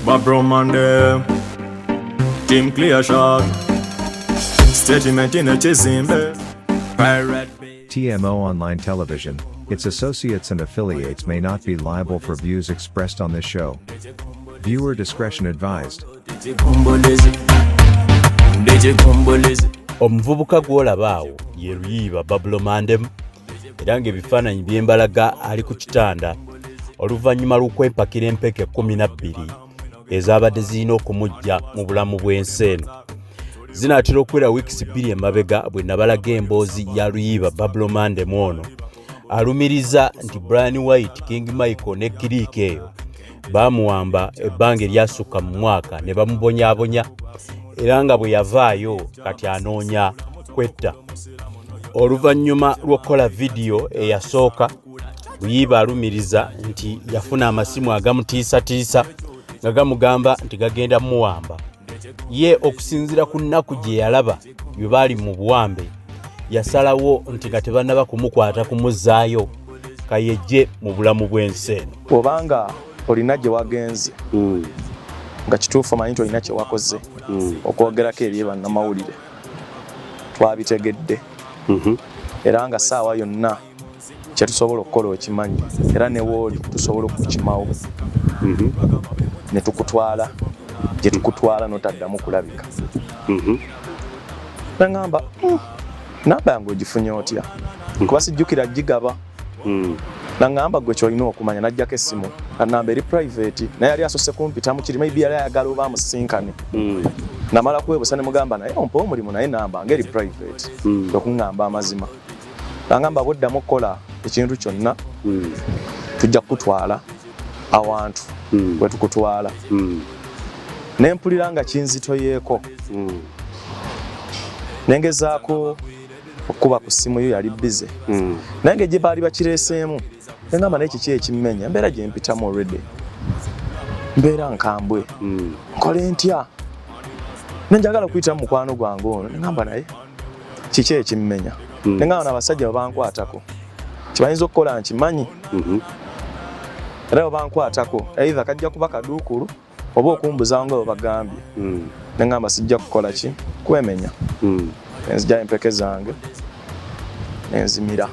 Babro Monday, Team Clear Shot, Statement in a Chizimbe, Pirate Bay. TMO Online Television, its associates and affiliates may not be liable for views expressed on this show. Viewer discretion advised. Omuvubuka gw'olaba awo ye Luyiiba Babulomandemu, era ng'ebifaananyi bye mbalaga ali ku kitanda oluvannyuma lw'okwempakira empeke 12 ezaabadde zirina okumuggya mu bulamu bw'ensi eno. Zinaatera okuwera wiikisi 2 emabega bwe nabalaga emboozi ya Luyiiba Babulomandemu ono alumiriza nti Brian White, King Michael ne kiriika eyo baamuwamba ebbanga eryasukka mu mwaka ne bamubonyaabonya, era nga bwe yavaayo kati anoonya kwetta. Oluvannyuma lw'okukola vidiyo eyasooka, Luyiiba alumiriza nti yafuna amasimu agamutiisatiisa nga gamugamba nti gagenda muwamba. Ye okusinziira ku nnaku gye yalaba bwe baali mu buwambe, yasalawo nti nga tebannaba kumukwata kumuzzaayo kayejje mu bulamu bw'ensi eno. Obanga olina gye wagenze nga kituufu omanyi nti olina kye wakoze okwogerako eri bannamawulire, twabitegedde era nga ssaawa yonna kye tusobola okukola okimanyi, era ne wooli tusobola okukimawo ne tukutwala gye tukutwala n'otaddamu kulabika. Nangamba, namba yange ogifunye otya? Kuba sijjukira gigaba. Nangamba, gwe kyolina okumanya, najjako essimu anamba eri private, naye yali asose kumpitamu kiri, maybe yali ayagala oba amusinkane. Namala kwebusa ne mugamba, naye ompa omulimu, naye namba ngeri private. Okuŋŋamba amazima, nangamba, bwoddamu okukola ekintu kyonna tujja kukutwala awantu we tukutwala. Ne mpulira nga kinzitoyeeko, nengezaako okukuba ku ssimu yo, yali busy. Naye nga gye baali bakireeseemu, nengamba, naye kiki ekimmenya? Embeera gye mpitamu already mbeera nkambwe, nkole ntya? Nenjagala okuyitamu mukwano gwange ono. Nengamba, naye kiki ekimmenya? Nengamba, n'abasajja babankwatako kibayinza okukola nkimanyi, era babankwatako either kajja kuba kaduukulu oba okumbuzawo nga bwebagambye. Nengamba, sijja kukola ki kwemenya. Nenzigyayo empeke zange nenzimira.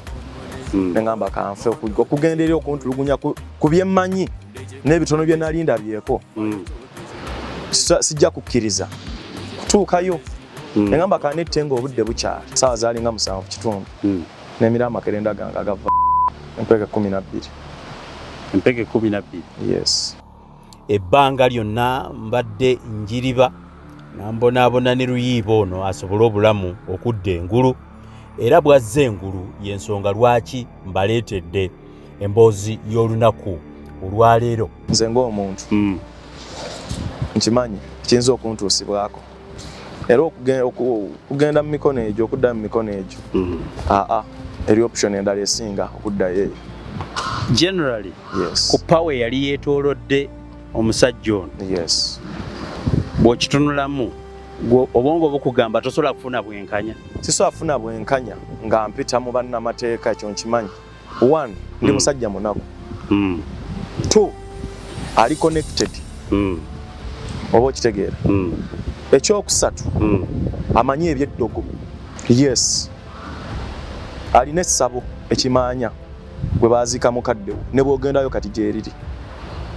Nengamba, kanfe okugenda eri okuntulugunya ku byemmanyi n'ebitono bye nali ndabyeko, sijja kukkiriza kutuukayo. Nengamba, kanette nga obudde bukyali, saawa zaalinga 7:30. Nemira amakerenda gange agava empeke 12. Empeke 12? Yes. Ebbanga lyonna mbadde njiriba nambonaabona ne Luyiiba ono asobole obulamu okudda engulu, era bw'azza engulu y'ensonga lwaki mbaleetedde emboozi y'olunaku olwaleero. Nze ng'omuntu nkimanyi kiyinza okuntuusibwako, era okugenda mu mikono egyo, okudda mu mikono egyo, aa, eri option endala esinga okuddayo eyo. Generally, Yes. ku power eyali yeetoolodde omusajja ono, bw'okitunulamu obwongo bukugamba tosobola kufuna bwenkanya. Sisobola kufuna bwenkanya nga mpita mu bannamateeka, ekyo nkimanyi. One, ndi musajja munaku. Two, ali connected, oba okitegeera? Ekyokusatu, amanyi ebyeddogo. Yes, alina essabo ekimaanya gwe baziika mukaddewo, ne bw'ogendayo kati gyeriri.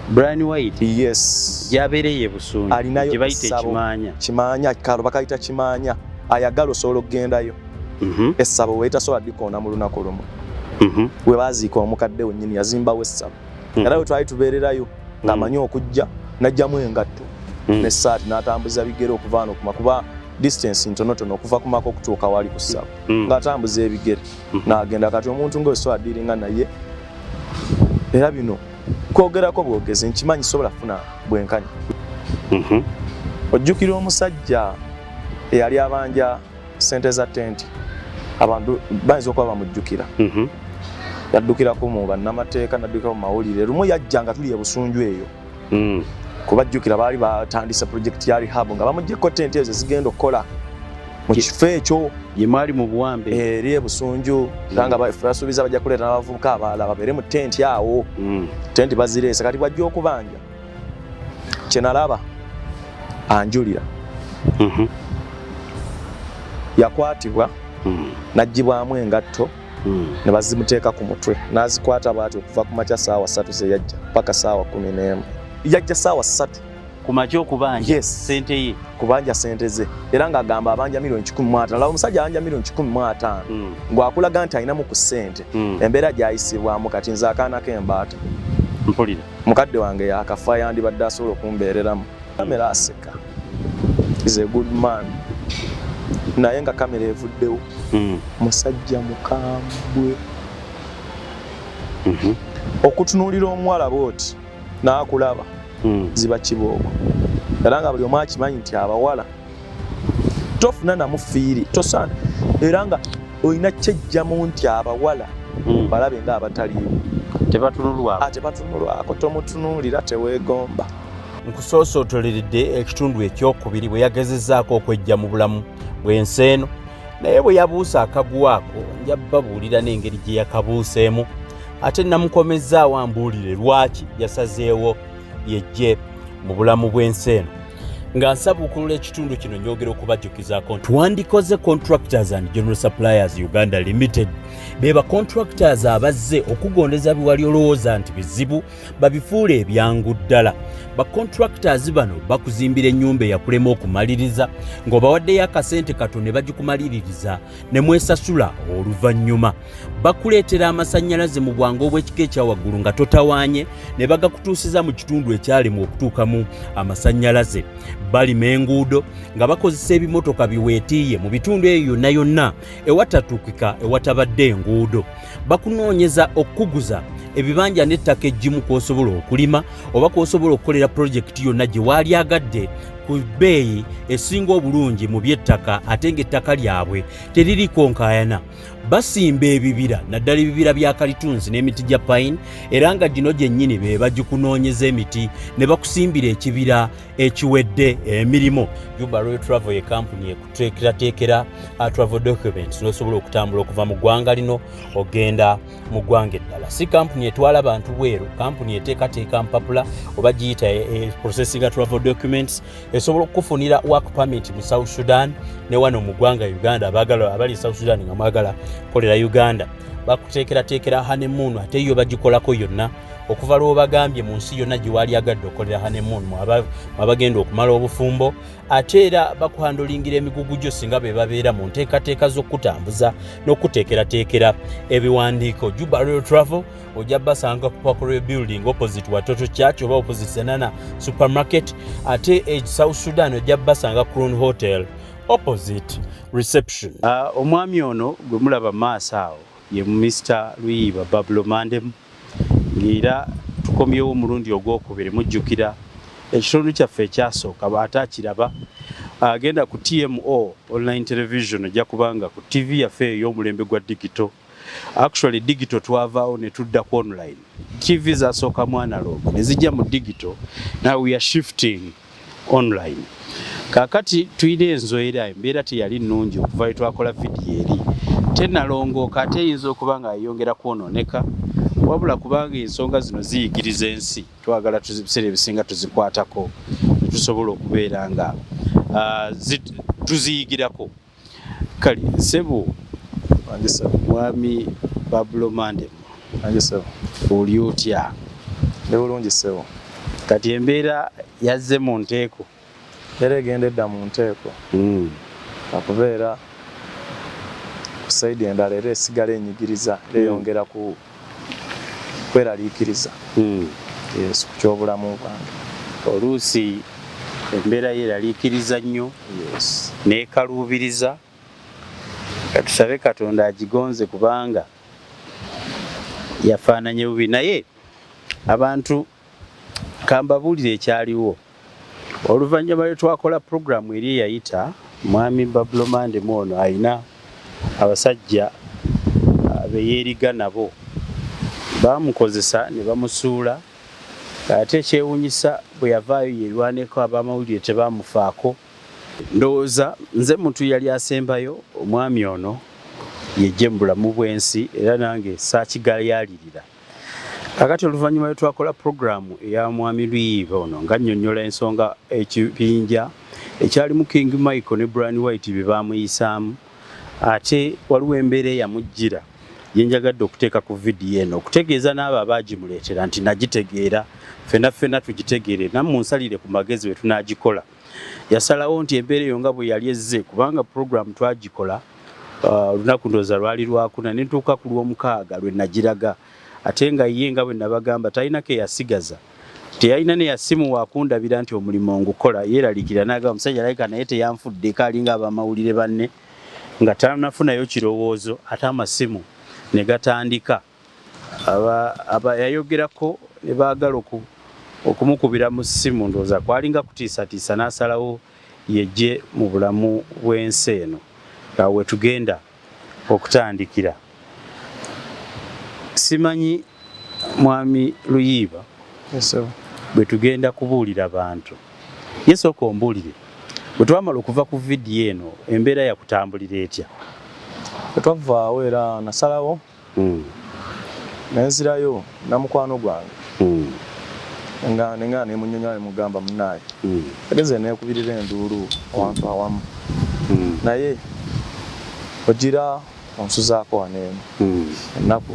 Brian White? Yes. Gyabeereye e Busunju? Alinayo gye bayita essabo. Ekimaanya? Kimaanya, kalo bakayita Kimaanya. Ayagala osobola okugendayo. Essabo weetasobola dikoona mu lunaku lumu. We baziika omukadde wennyini yazimbawo essabo, era we twali tubeererayo ng'amanyi okujja n'ajjamu engatto n'essaati n'atambuza bigere okuva wano kuma, kuba distance ntonotono okuva ku maka okutuuka wali ku ssabo, ng'atambuza ebigere n'agenda. Kati omuntu ng'oyo adiringa naye, era bino kwogerako bwogezi, nkimanyi sobola kufuna bwenkanya. Ojjukira omusajja eyali abanja sente za tenti? Abantu bayinza okuba bamujjukira. Yaddukirako mu bannamateeka, naddukira mu mawulire. Lumu yajja nga tuli e Busunju eyo, kubajjukira baali batandise project ya rehab nga bamugyeko tenti ezo zigenda okukola mu kifo ekyo. Ye mwali mu buwambe? Eri e Busunju, era nga basuubiza bajja kuleeta n'abavubuka abalala babeere mu tenti awo. Tenti bazireese, kati bwajja okubanja Kyenalaba anjulira. Yakwatibwa n'aggyibwamu engatto ne bazimuteeka ku mutwe n'azikwata bw'ati okuva ku makya 3:00 ze yajja paka 11:00. Yajja 3:00 ku makya okubanja Yes. sente ye. Kubanja sente ze, era ng'agamba abanja 105 miliyoni. Laba omusajja abanja 105 miliyoni ng'akulaga nti alinamu ku ssente. Embeera gy'ayisibwamu kati, nze akaana k'embaata. Mpulira. Mukadde wange yakafa, yandibadde asobola okumbeereramu. Kamera aseka, is a good man, naye nga kamera evuddewo, musajja mukambwe. Okutunuulira omuwala bwoti n'akulaba ziba kibooko, era nga buli omu akimanyi nti abawala tofuna namu fiiri tosaana, era nga olina kyejjamu nti abawala balabe nga abataliiwo. Tebatunulwako. Ate batunulwako, tomutunuulira, teweegomba. Nkusoosootoleredde ekitundu ekyokubiri bwe yagezezzaako okwejja mu bulamu bw'ensi eno, naye bwe yabuusa akaguwa ako, nja babuulira n'engeri gye yakabuuseemu, ate namukomezzaawo ambuulire lwaki yasazeewo yejje mu bulamu bw'ensi eno. Nga nsabuukulula ekitundu kino, nyogera okubajjukizaako nti Wandikoze Contractors and General Suppliers Uganda Limited be ba contractors abazze okugondeza biwali olowooza nti bizibu, babifuule ebyangu ddala. Ba contractors bano bakuzimbira ennyumba eyakulema okumaliriza, ng'obawaddeyo akasente kato ne bagikumaliririza ne mwesasula oluvannyuma. Bakuleetera amasannyalaze mu bwangu obw'ekika ekya waggulu nga totawaanye, ne bagakutuusiza mu kitundu ekyalemwa okutuukamu amasannyalaze. Balima enguudo nga bakozesa ebimotoka biweetiiye mu bitundu eyo yonna yonna ewatatuukika, ewatabadde enguudo. Bakunoonyeza okukuguza ebibanja n'ettaka eggimu kw'osobola okulima oba kw'osobola okukolera pulojekiti yonna gye waalyagadde ku bbeeyi esinga obulungi mu by'ettaka, ate ng'ettaka lyabwe teririko nkaayana. Basimba ebibira, naddala ebibira bya kalitunsi n'emiti gya pine, era nga gino gyennyini be bagikunoonyeza emiti ne bakusimbira ekibira ekiwedde emirimu. Juba Royal Travel ye kampuni ekuteekerateekera travel documents n'osobola okutambula okuva mu ggwanga lino ogenda mu ggwanga eddala. Si kampuni etwala bantu bweru, kampuni eteekateeka mpapula oba giyita processing travel documents. Esobola okukufunira work permit mu South Sudan ne wano mu ggwanga Uganda. Abaagala abali e South Sudan nga mwagala kukolera Uganda, bakuteekerateekera honeymoon, ate yo bagikolako yonna okuva lw'obagambye mu nsi yonna gye waali agadde okukolera honeymoon, mwabagenda okumala obufumbo. Ate era bakuhandolingira emigugu gyo singa be babeera mu nteekateeka z'okutambuza n'okuteekerateekera ebiwandiiko. Juba Royal Travel ojja basanga ku Park Royal Building, opposite Watoto Church oba opposite Zenana Supermarket. Ate e South Sudan ojja basanga Crown Hotel, opposite reception. Omwami ono gwe mulaba maaso awo ye Mr Luyiba Bablo Mandem, ng'era tukomyewo omulundi ogwokubiri. Mujjukira ekitundu kyaffe ekyasooka, ate akiraba agenda ku TMO Online Television, ojja kubanga ku TV yaffe ey'omulembe gwa digital. Actually digital twavaawo ne tudda ku online. TV zasooka mu analog ne zijja mu digital, now we are shifting online. Kaakati tulina enzoera, embeera teyali nnungi okuva lwe twakola vidiyo eri, tenalongooka, ate eyinza okuba nga yeyongera kwonooneka, wabula kubanga ensonga zino ziyigiriza ensi, twagala ebiseera ebisinga tuzikwatako netusobola okubeera nga tuziyigirako. Kale ssebo mwami Bablo Mandem, oli otya? Ndi bulungi ssebo. Kati embeera yazze mu nteeko? Era egenda edda mu nteeko, akubeera ku side endala era esigala enyigiriza, era eyongera ku kweraliikiriza, yes, ku kyobulamu bwange. Oluusi embeera yeeraliikiriza nnyo nekaluubiriza. Katusabe Katonda agigonze kubanga yafaananye bubi. Naye abantu kambabuulire ekyaliwo oluvannyuma lwe twakola puroguramu eri eyayita. Mwami Bablo Mandem ono alina abasajja beyeeriga nabo, bamukozesa ne bamusuula. Ate ekyewuunyisa, bwe yavaayo yerwaneko, abamawulire tebamufaako. Ndowooza nze muntu yali asembayo omwami ono yejje mu bulamu bw'ensi, era nange saakigayaalirira. Kakati oluvannyuma lwe twakola puroguramu eya Mwami Luyiiba ono nga nnyonnyola ensonga ekibinja ekyalimu King Michael ne Brian White bye baamuyisaamu, ate waliwo embeera eyamujjira gye njagadde okuteeka ku vidiyo eno okutegeeza n'abo abaagimuleetera nti nagitegeera, ffenna ffenna tugitegeere, nammwe nsalire ku magezi bwe tunaagikola. Yasalawo nti embeera eyo nga bwe yali ezze, kubanga puroguramu twagikola olunaku ndowooza lwali lwakuna ne ntuuka ku Lwomukaaga lwe nagiraga, ate nga ye nga bwe nabagamba talina ke yasigaza, teyalina ne yasimu wakundabira nti omulimu ngukola. Yeeraliikirira n'agamba omusajja alabika naye teyanfuddeko, alinga abamawulire banne nga tanafunayo kirowoozo, ate amasimu ne gatandika. Aba yayogerako ne baagala okumukubira mu ssimu, ndowooza kwalinga kutiisatiisa, n'asalawo yejje mu bulamu bw'ensi eno. Awo we tugenda okutandikira. Simanyi Mwami Luyiiba bwe tugenda kubuulira bantu. Ye sooka ombuulire, bwe twamala okuva ku vidiyo eno embeera yakutambulira etya? Bwe twavaawo era nasalawo nenzirayo namukwano gwange nga nenga nemunyonyola nemugamba, munaaye ageze nekubirira enduulu awantu awamu, naye ogira onsuzaako wano eno ennaku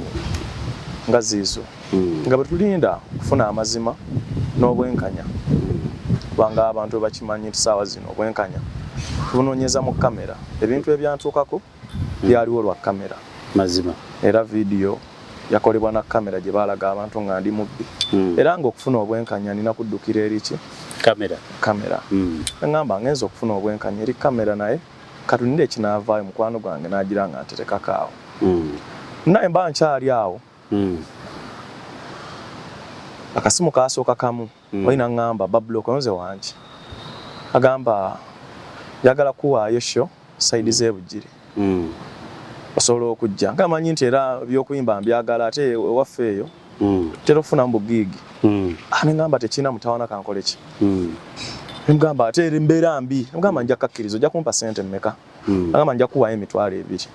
nga ziizo nga bwe tulinda okufuna amazima n'obwenkanya, kubanga abantu bakimanyi nti saawa zino obwenkanya tubunoonyeza mu kamera. Ebintu ebyantuukako byaliwo lwa kamera. Mazima. Era vidiyo yakolebwa na kamera gye baalaga abantu nga ndi mubbi, era nga okufuna obwenkanya nina kuddukira eriki? Kamera. Kamera. Ngamba ngenza okufuna obwenkanya eri kamera, naye katulinde ekinaavaayo. Mukwano gwange n'agira nga nterekako awo, naye mba nkyali awo, akasimu kasooka kamu. Oli naŋŋamba, "Babulo konze wangi," agamba, "Njagala kuwaayo show side z'e Bugiri, osobola okujja?" Nga manyi nti era byokuyimba mbyagala, ate ewaffe eyo tera okufunamu bu gig. Neŋŋamba tekirina mutawana, kankole ki? Nemugamba ate era embeera mbi. Nemugamba nja kakkiriza, ojja kumpa sente mmeka? Agamba, "Nja kuwaayo 20,000,"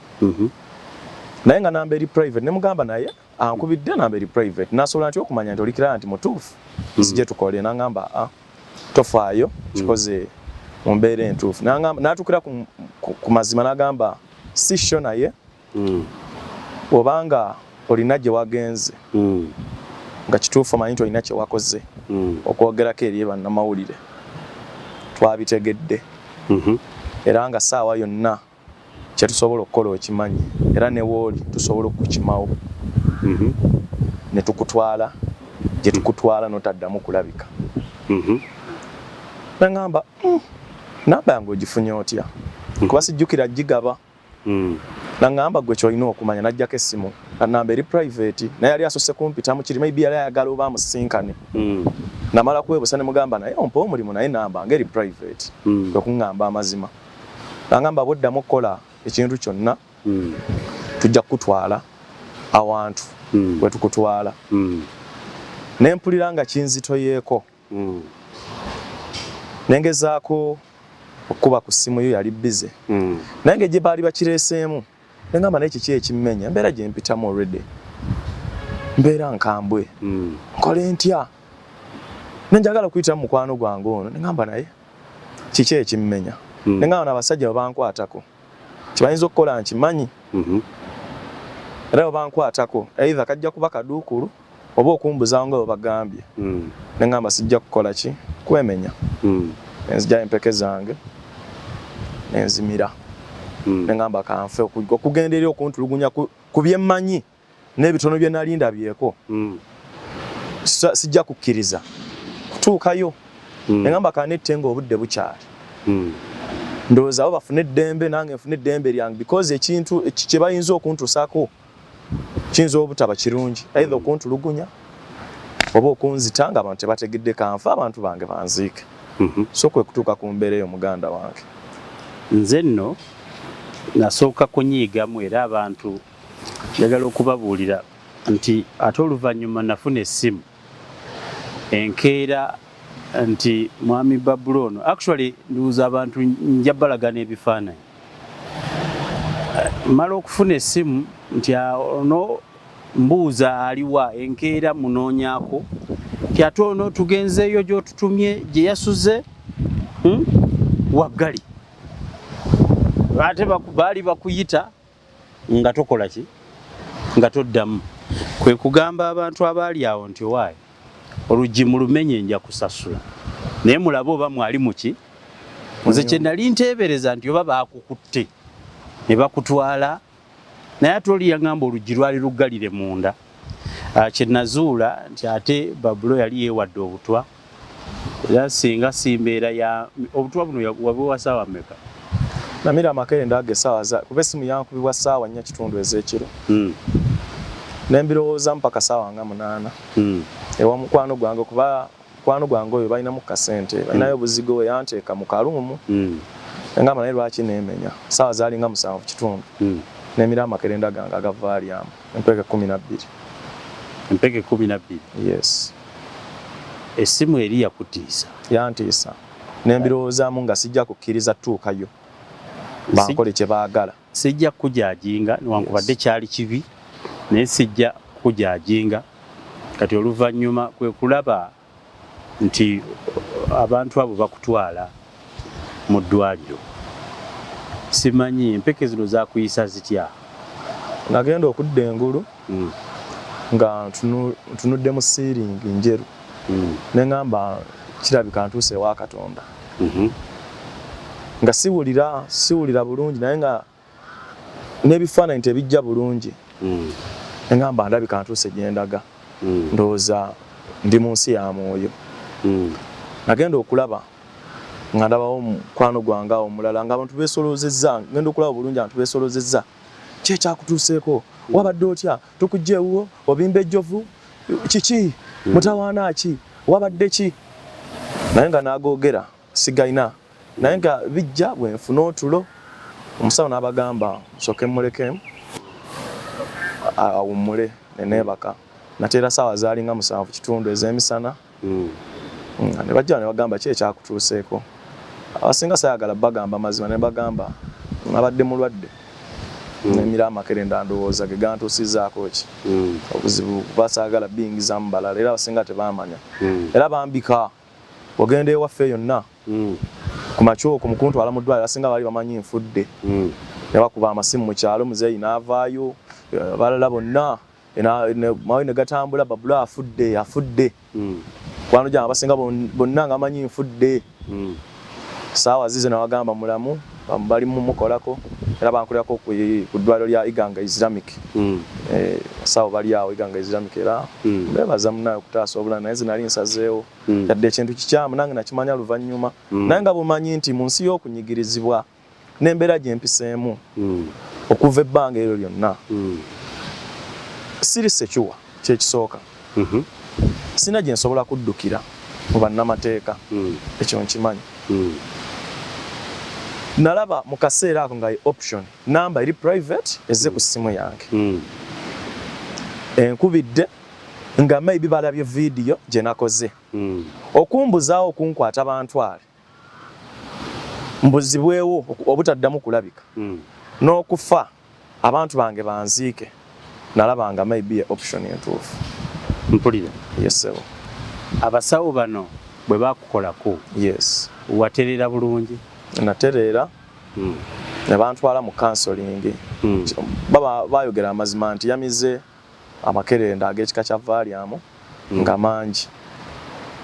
naye nga namba eri private. Nemugamba naye ankubidde namba eri private, nasobola nti okumanya nti oli client mutuufu, nzije tukole? Nangamba, "Ah, tofaayo, kikoze mu mbeera entuufu." N'atuukira ku mazima, n'agamba si show, naye obanga olina gye wagenze nga kituufu omanyi nti olina kye wakoze okwogerako eri bannamawulire, twabitegedde, era nga saawa yonna kyetusobola okukola okimanyi, era ne wooli tusobola okukimawo ne tukutwala gye tukutwala n'otaddamu kulabika. Nangamba, namba yange ogifunye otya? Kuba sijjukira gigaba." Nangamba, "Gwe kyolina okumanya," najjako essimu namba eri private, naye yali asose kumpitamu kiri, maybe yali ayagala oba amusinkane. Namala kwebusa ne mugamba, "Naye ompa omulimu, naye namba ngeri private." Kwe kuŋŋamba amazima, nangamba, "Bwoddamu okukola ekintu kyonna, tujja kukutwala awantu we tukutwala." Ne mpulira nga kinzitoyeeko. Nengezaako okukuba ku ssimu yo, yali busy. Naye nga gye baali bakireeseemu, nengamba, naye kiki ekimmenya? Embeera gye mpitamu already mbeera nkambwe, nkole ntya? Nenjagala okuyitamu mukwano gwange ono. Nengamba, naye kiki ekimmenya? Nengamba n'abasajja babankwatako kibayinza okukola nkimanyi, era bwebankwatako either kajja kuba kaduukulu oba okumbuzawo nga bwebagambye. Nengamba sijja kukola ki kwemenya. Nenzigyayo empeke zange nenzimira. Nengamba kanfe okugenda eri okuntulugunya ku byemmanyi n'ebitono bye nali ndabyeko. Sijja kukkiriza kutuukayo. Nengamba kanette nga obudde bukyali. Ndowooza abo bafune eddembe, nange nfune eddembe lyange, because ekintu kye bayinza okuntuusako kiyinza obutaba kirungi, either okuntulugunya oba okunzita nga abantu tebategedde. Kanfe, abantu bange banziike. So kwe kutuuka ku mbeera eyo, muganda wange. Nze nno nasooka kunyiigamu, era abantu njagala okubabuulira nti ate oluvannyuma nafuna essimu enkeera nti Mwami Babulo ono, actually ndowooza abantu nja balagana ebifaananyi, mala okufuna essimu nti ono. Mbuuza aliwa enkeera munoonyaako ti ate ono tugenzeeyo gy'otutumye gye yasuze Waggali ate baali bakuyita nga tokola ki, nga toddamu. Kwe kugamba abantu abaali awo nti owaaye oluggi mulumenye nja kusasula, naye mulabe oba mwali muki. Nze kye nali nteebereza nti oba baakukutte ne bakutwala, naye ate oli yaŋŋamba oluggi lwali luggalire munda. Kye nazuula nti ate Babulo yali yeewadde obutwa, era singa si mbeera ya obutwa buno wabuwa ssaawa mmeka? Namira amakerenda ago essaawa za kuba essimu yankubibwa ssaawa 4:15 ez'ekiro. Ne mbirowooza mpaka ssaawa nga 8. Ewa mukwano gwange, kuba mukwano gwange oyo balinamu kasente, balinayo obuzigo, we yanteeka mu kaluumu. Ngamba naye lwaki neemenya? Ssaawa zaali nga 7:15. Nemira amakerenda gange aga Valium empeke 12. Empeke 12? Yes. Essimu eri yakutiisa? Yantiisa. Ne mbirowoozaamu nga sijja kukkiriza tuukayo bankole kye baagala. Sijja kukujajinga newankubadde kyali kibi, naye sijja kukujajinga. Kati oluvannyuma kwe kulaba nti abantu abo bakutwala mu ddwaliro. Simanyi empeke zino zakuyisa zitya? Nagenda okudda engulu nga ntunudde mu siiringi njeru, ne ŋŋamba kirabika ntuuse ewa Katonda. Nga siwulira bulungi, naye nga n'ebifaananyi tebijja bulungi. Ne ŋŋamba ndabika ntuuse gye ndaga, ndowooza ndi mu nsi ya mwoyo. Nagenda okulaba nga ndabawo mukwano gwange awo omulala nga abantu beesoloozezza, ngenda okulaba bulungi abantu beesoloozezza. Ki ekyakutuuseeko? Wabadde otya? Tukujja ewuwo, obimba ejjovu, kiki? Mutawaana ki? Wabadde ki? Naye nga n'agoogera sigalina, naye nga bijja bwe nfuna otulo. Omusawo n'abagamba nsooke mmuleke awummule, ne neebaka. Nateera ssaawa zaali nga 7:15 ez'emisana. Ne bajja ne bagamba ki ekyakutuuseeko. Abasinga saayagala bagamba mazima, ne bagamba nabadde mulwadde. Nemira amakerenda ndowooza ge gantuusizzaako ki obuzibu, kuba saagala biyingizaamu balala, era abasinga tebaamanya. Era bambika ogenda ewaffe yonna ku makya okwo mu kuntwala mu ddwaliro, abasinga baali bamanyi nfudde. Ne bakuba amasimu mu kyalo, muzeeyi n'avaayo, abalala bonna mawe ne gatambula, Babula afudde, afudde. Kwano gyange abasinga bonna nga bamanyi nfudde. Saawa zize nabagamba mulamu, bali mumukolako, era bankolerako ku ddwaliro lya Iganga Islamic. Abasawo bali awo Iganga Islamic, era mbebaza munnaye okutaasa obulamu, naye nze nali nsazeewo. Yadde ekintu kikyamu nange nakimanya luvannyuma, naye nga bumanyi nti mu nsi y'okunyigirizibwa n'embeera gye mpiseemu okuva ebbanga eryo lyonna, siri secure. Kyekisooka, sina gye nsobola kuddukira mu bannamateeka, ekyo nkimanyi. Nalaba mu kaseera ako nga ye option namba eri private ezze ku ssimu yange, enkubidde nga maybe balabye vidiyo gye nakoze, okumbuzaawo, okunkwata bantwale mbuzibwewo obutaddamu kulabika n'okufa, abantu bange banziike. Nalaba nga maybe ye option entuufu. Mpulira. Yes ssebo. Abasawo bano bwe bakukolako, watereera bulungi? Natereera, ne bantwala mu counseling. Baba bayogera amazima nti yamize amakerenda ag'ekika kya Valium nga mangi,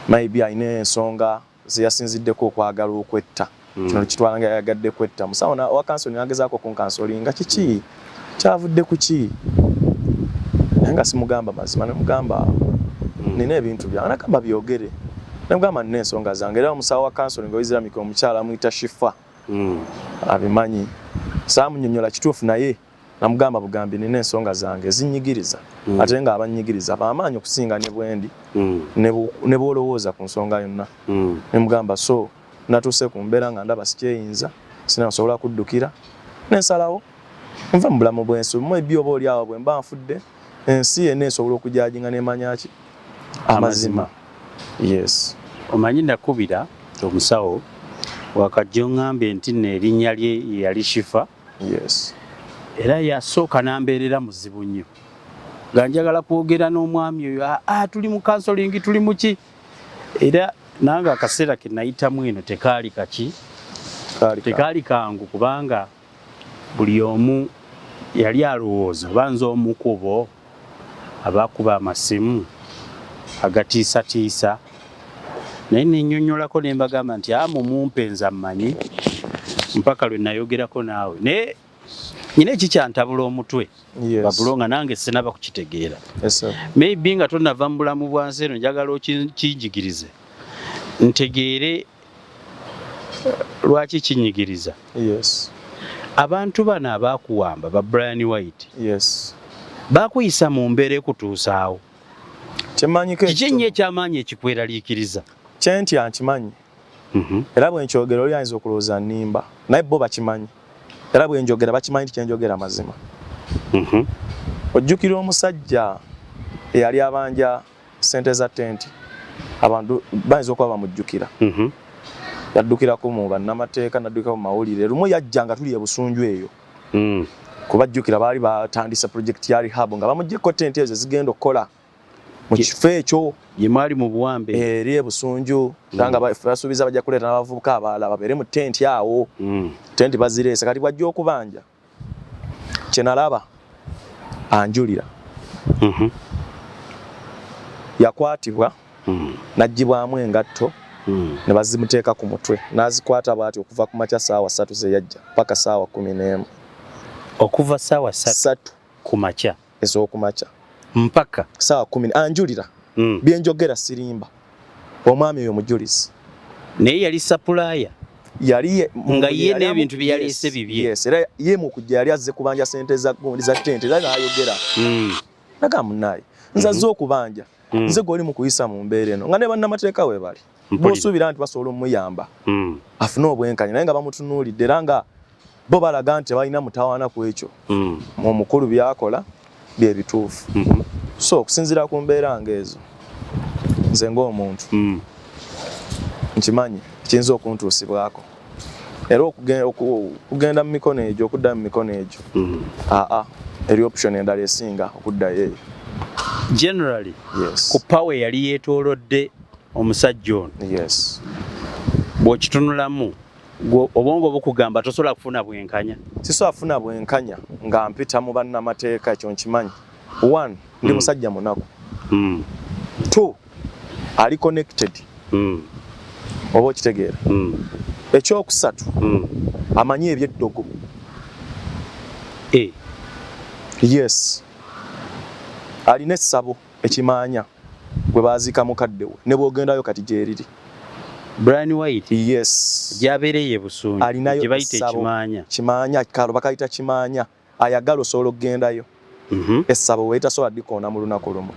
maybe alina ensonga zeyasinziddeko okwagala okwetta. Kino kitwala nga yayagadde kwetta. Musawo wa counseling agezaako okunkansolinga, kiki kyavudde ku ki, naye nga simugamba mazima. Nemugamba nina ebintu byange, nagamba byogere, nemugamba nina ensonga zange. Era omusawo wa counseling Islamic omukyala amuyita Shifa abimanyi. Saamunyonyola kituufu, naye namugamba bugambi nina ensonga zange ezinyigiriza, ate nga abanyigiriza bamaanyi okusinga ne bwendi ne bwolowooza ku nsonga yonna. Nemugamba so natuuse ku mbeera nga ndaba sikyeyinza, sina nsobola kuddukira, nensalawo nve mu bulamu bw'ensi. Maybe oba oli awo bwe mba nfudde, ensi yenna esobola okujajinga nemanya ki amazima. Yes. Omanyi nakubira omusawo wakajja oŋŋambye nti nno erinnya lye yali Shifa. Yes. Era yasooka n'ambeerera muzibu nnyo. Nga njagala kwogera n'omwami oyo, tuli mu counseling, tuli mu ki, era nange akaseera ke nayitamu eno tekaali kaki, tekaali kangu, kubanga buli omu yali alowooza oba nze omu ku bo abakuba amasimu agatiisatiisa, naye nennyonnyolako ne mbagamba nti mumumpe nze ammanyi, mpaka lwe nayogerako naawe. Naye nyina ekikyantabula omutwe, Babulo, nga nange sinaba kukitegeera. Maybe nga tonava mu bulamu bwa nsi eno, njagala okinjigirize ntegeere lwaki kinyigiriza. Abantu bano abakuwamba ba Brian White bakuyisa mu mbeera ekutuusaawo. Kyemmanyiko Kiki ennyo ekyamaanyi ekikweraliikiriza? Kyentya nkimanyi, era bwe nkyogera oli ayinza okulowooza nnimba, naye bo bakimanyi, era bwe njogera bakimanyi nti kyenjogera mazima. Ojjukira omusajja eyali abanja sente za tenti? Abantu bayinza okuba bamujjukira. Yaddukirako mu bannamateeka, naddukirako mu mawulire. Lumu yajja nga tuli e Busunju eyo, kubajjukira baali batandise project ya rehab nga bamugyeko tenti ezo zigenda okukola mu kifo ekyo. Ye mwali mu buwambe. Eri e Busunju, era nga basuubiza bajja kuleeta n'abavubuka abalala babeere mu tenti awo. Tenti bazireese, kati bwajja okubanja, kyenalaba anjulira. Yakwatibwa, n'aggyibwamu engatto, ne bazimuteeka ku mutwe, n'azikwata bw'ati okuva ku makya 3:00 ze yajja paka 11:00. Okuva 3:00 3 ku makya? Ez'okumakya. Mpaka? 10:00. Anjulira. Byenjogera sirimba, omwami oyo mujulizi. Naye yali supplier? Yali. Nga ye n'ebintu bye yaleese bibye? Yes, era ye mu kujja yali azze kubanja sente za gundi za tente, era n'ayogera, naga munnaye, nze azze okubanja, nze gwoli mu kuyisa mu mbeera eno, nga ne bannamateeka we bali, bw'osuubira nti basobola omuyamba afune obwenkanya, naye nga bamutunuulidde era nga bo balaga nti tebalina mutawaana ku ekyo. Omukulu byakola bye bituufu. So okusinziira ku mbeera ng'ezo, nze ng'omuntu nkimanyi kiyinza okuntuusibwako, era okugenda mu mikono egyo, okudda mu mikono egyo, aa, eri option endala esinga okuddayo eyo. Generally, ku power yali yeetoolodde omusajja ono, bw'okitunulamu, obwongo bukugamba tosobola kufuna bwenkanya? Sisobola kufuna bwenkanya nga mpita mu bannamateeka, ekyo nkimanyi. One, ndi musajja munaku. Two, ali connected, oba okitegeera? Ekyokusatu, amanyi ebyeddogo. Yes, alina essabo ekimaanya gwe baziika mukadde we, ne bw'ogendayo kati gyeriri. Brian White? Yes. Gyabeereye Busunju? Alinayo gye bayita essabo. Ekimaanya? Kimaanya, kalo bakayita Kimaanya. Ayagala osobola okugendayo. Essabo weitasobola dikoona mu lunaku lumu.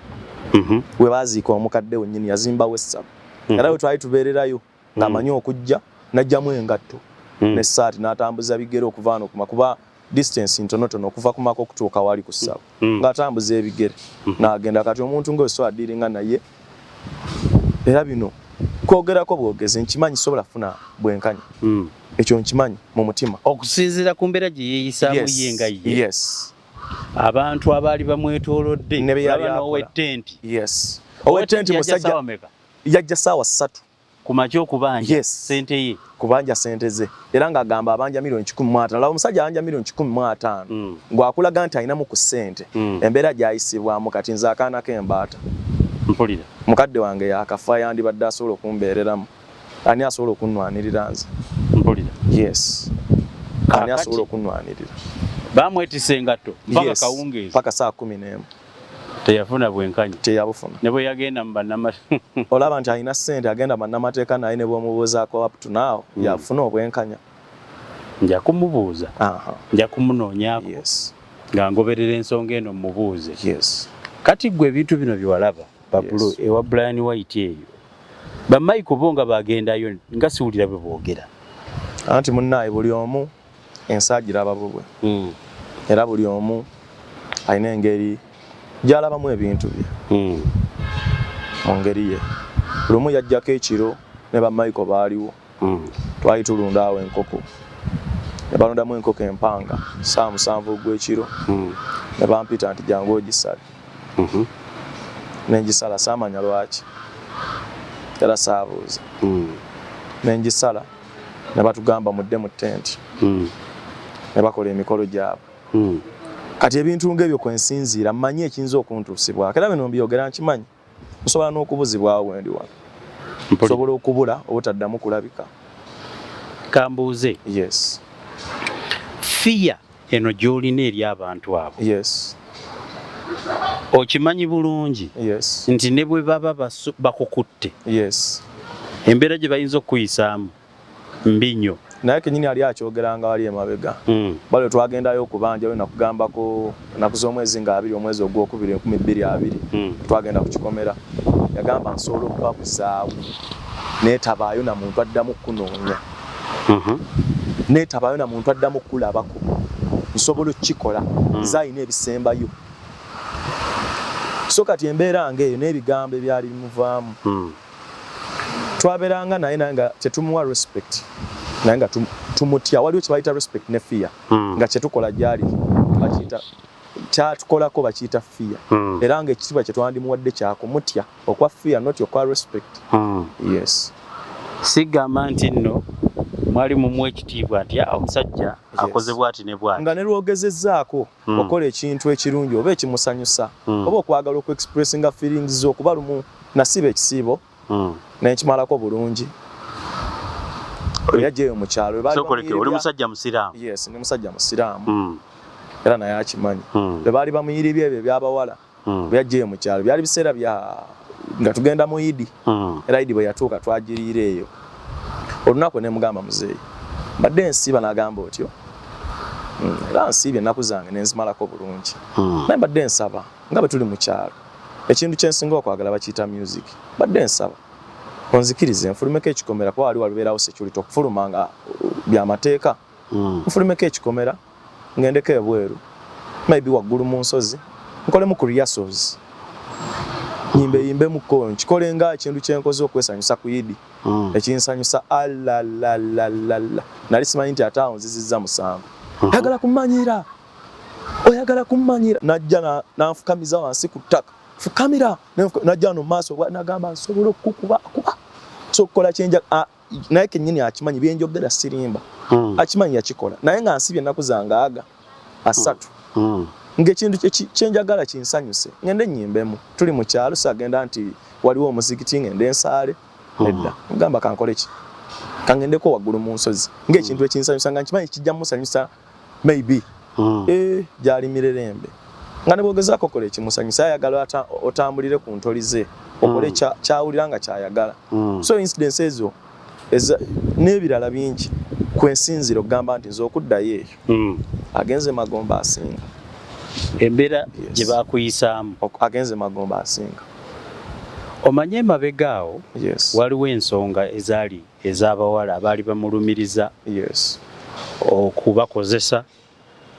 We baziika omukadde wennyini yazimbawo essabo, era bwe twali tubeererayo ng'amanyi okujja n'ajjamu engatto n'essaati n'atambuza bigere okuva wano kuma, kuba distance ntonotono okuva ku maka okutuuka wali ku ssabo, ng'atambuza ebigere n'agenda. Kati omuntu ng'oyo adiringa naye, era bino kwogerako bwogezi, nkimanyi sobola kufuna bwenkanya. Ekyo nkimanyi mu mutima. Okusinziira ku mbeera gye yeeyisaamu ye nga ye, abantu abaali bamwetoolodde, Ne bye yali olaba akola. n'ow'ettenti. Yes, ow'ettenti Yajja musajja ssaawa meka? Yajja 3:00. Ku makya okubanja sente ye? Kubanja sente ze, era ng'agamba abanja 105 miliyoni. Laba omusajja abanja 105 miliyoni, ng'akulaga nti alinamu ku ssente. Embeera gy'ayisibwamu kati, nze akaana k'embaata, Mpulira. mukadde wange yakafa, yandibadde asobola okumbeereramu. Ani asobola okunnwanirira nze? Mpulira. Yes, ani Kaakati, asobola okunnwanirira? Bamwetisa engatto mpaka kawungeezi? Paka 11:00. Teyafuna bwenkanya? Teyabufuna. Ne bwe yagenda mu bannama Olaba nti alina ssente, agenda bannamateeka, naye ne bw'omubuuzaako up to now, yafuna obwenkanya? Nja kumubuuza. Nja kumunoonyaako nga ngoberera ensonga eno mubuuze. Kati gwe ebintu bino byewalaba, Babulo, ewa Brian White eyo, bamichael bo nga bagendayo, nga siwulira bwe boogera. Anti munnaaye, buli omu ensi agiraba bubwe, era buli omu alina engeri gy'alabamu ebintu bye mu ngeri ye. Lumu yajjako ekiro ne ba Michael baaliwo. Twali tulunda awo enkoko, ne balondamu enkoko empanga 7:00 ogw'ekiro, ne bampita nti jangu ogisale. Nengisala, saamanya lwaki era saabuuza. Nengisala ne batugamba mudde mu tenti ne bakola emikolo gyabwe. Kati ebintu ng'ebyo kwensinziira mmanyi ekiyinza okuntuusibwako, era bino mbyogera nkimanyi nsobola n'okubuzibwawo bwendi wano, nsobola okubula obutaddamu kulabika. Kambuuze. Yes. Fear eno gy'olina eri abantu abo, Yes. okimanyi bulungi Yes. nti ne bwe baba bakukutte, Yes. embeera gye bayinza okukuyisaamu mbi nnyo. Naye kenyini ali akyogeranga wali emabega. Bale twagendayo okubanja we nakugambako ennaku z'omwezi nga 2 omwezi ogwokubiri 2020. Twagenda ku kikomera, yagamba nsobola okubabuzaawo neetabaayo na muntu addamu kunoonya, neetabaayo na muntu addamu kulabako, nsobola okukikola. Nze alina ebisembayo. So kati embeera ng'eyo n'ebigambo ebyali bimuvaamu, twabeeranga naye naye nga tetumuwa respect, naye nga tumutya. Waliwo kye bayita respect ne fear, nga kyetukola gyali bakiyita kyatukolako bakiyita fear, era nga ekitiibwa kye twandimuwadde kyakumutya okwa fear, not okwa respect. Yes. Sigamba nti nno mwali mumuwa ekitiibwa nti, "Ah, omusajja akoze bw'ati ne bw'ati." Nga ne lwogezezzaako okola ekintu ekirungi oba ekimusanyusa oba okwagala okuexpressinga feelings zo, okuba lumu nasiba ekisiibo nenkimalako bulungi, yajja eyo mu kyalo we baali Sokoleke, oli musajja musiraamu? Yes, ndi musajja musiraamu, era naye akimanyi. Bwe baali bamuyiribya ebyo ebyabawala, bwe yajja eyo mu kyalo, byali biseera bya nga tugenda mu Idi, era Idi bwe yatuuka twagiriira eyo olunaku, ne mugamba, "Muzeeyi, mbadde nsiiba." N'agamba, "Otyo? Era nsiibye ennaku zange nenzimalako bulungi, naye mbadde nsaba nga bwe tuli mu kyalo, ekintu kyensinga okwagala bakiyita music, mbadde nsaba onzikirize nfulumeko ekikomera," kuba wali walubeerawo security, okufuluma nga byamateeka. "Nfulumeko ekikomera ngendeko ebweru, maybe waggulu mu nsozi, nkolemu ku rehearsals, nyimbe yimbemuko, nkikole nga ekintu kyenkoze okwesanyusa ku Idi, ekinsanyusa." Alalalalala, nali simanyi nti ate awo nzizizza musango. "Oyagala kummanyira, oyagala kummanyira." Najja nanfukamiza wansi ku ttaka, "Fukamira." Najja no maaso nagamba, "Nsobola okukuba kuba so okukola kyenja." Naye kennyini akimanyi byenjogera sirimba. Akimanyi yakikola, naye nga nsibye ennaku zange aga 30, ng'ekintu kyenjagala kinsanyuse, ngende nnyimbemu. Tuli mu kyalo, sagenda nti waliwo omuzikiti ngende nsaale, nedda. Mugamba, "Kankole ki? Kangendeko waggulu mu nsozi ng'ekintu ekinsanyusa," nga nkimanyi kijja musanyusa maybe. Gyali mirerembe nga ne bwogezaako okola ekimusanyusa, ayagala otambulire ku ntoli ze, okole kyawulira nga kyayagala. So incidents ezo n'ebirala bingi kwensinzira okugamba nti nze okuddayo eyo, agenze magomba asinga. Embeera gye bakuyisaamu. Agenze magomba asinga. Omanye emabega awo Yes. waliwo ensonga ezaali ez'abawala abaali bamulumiriza okubakozesa,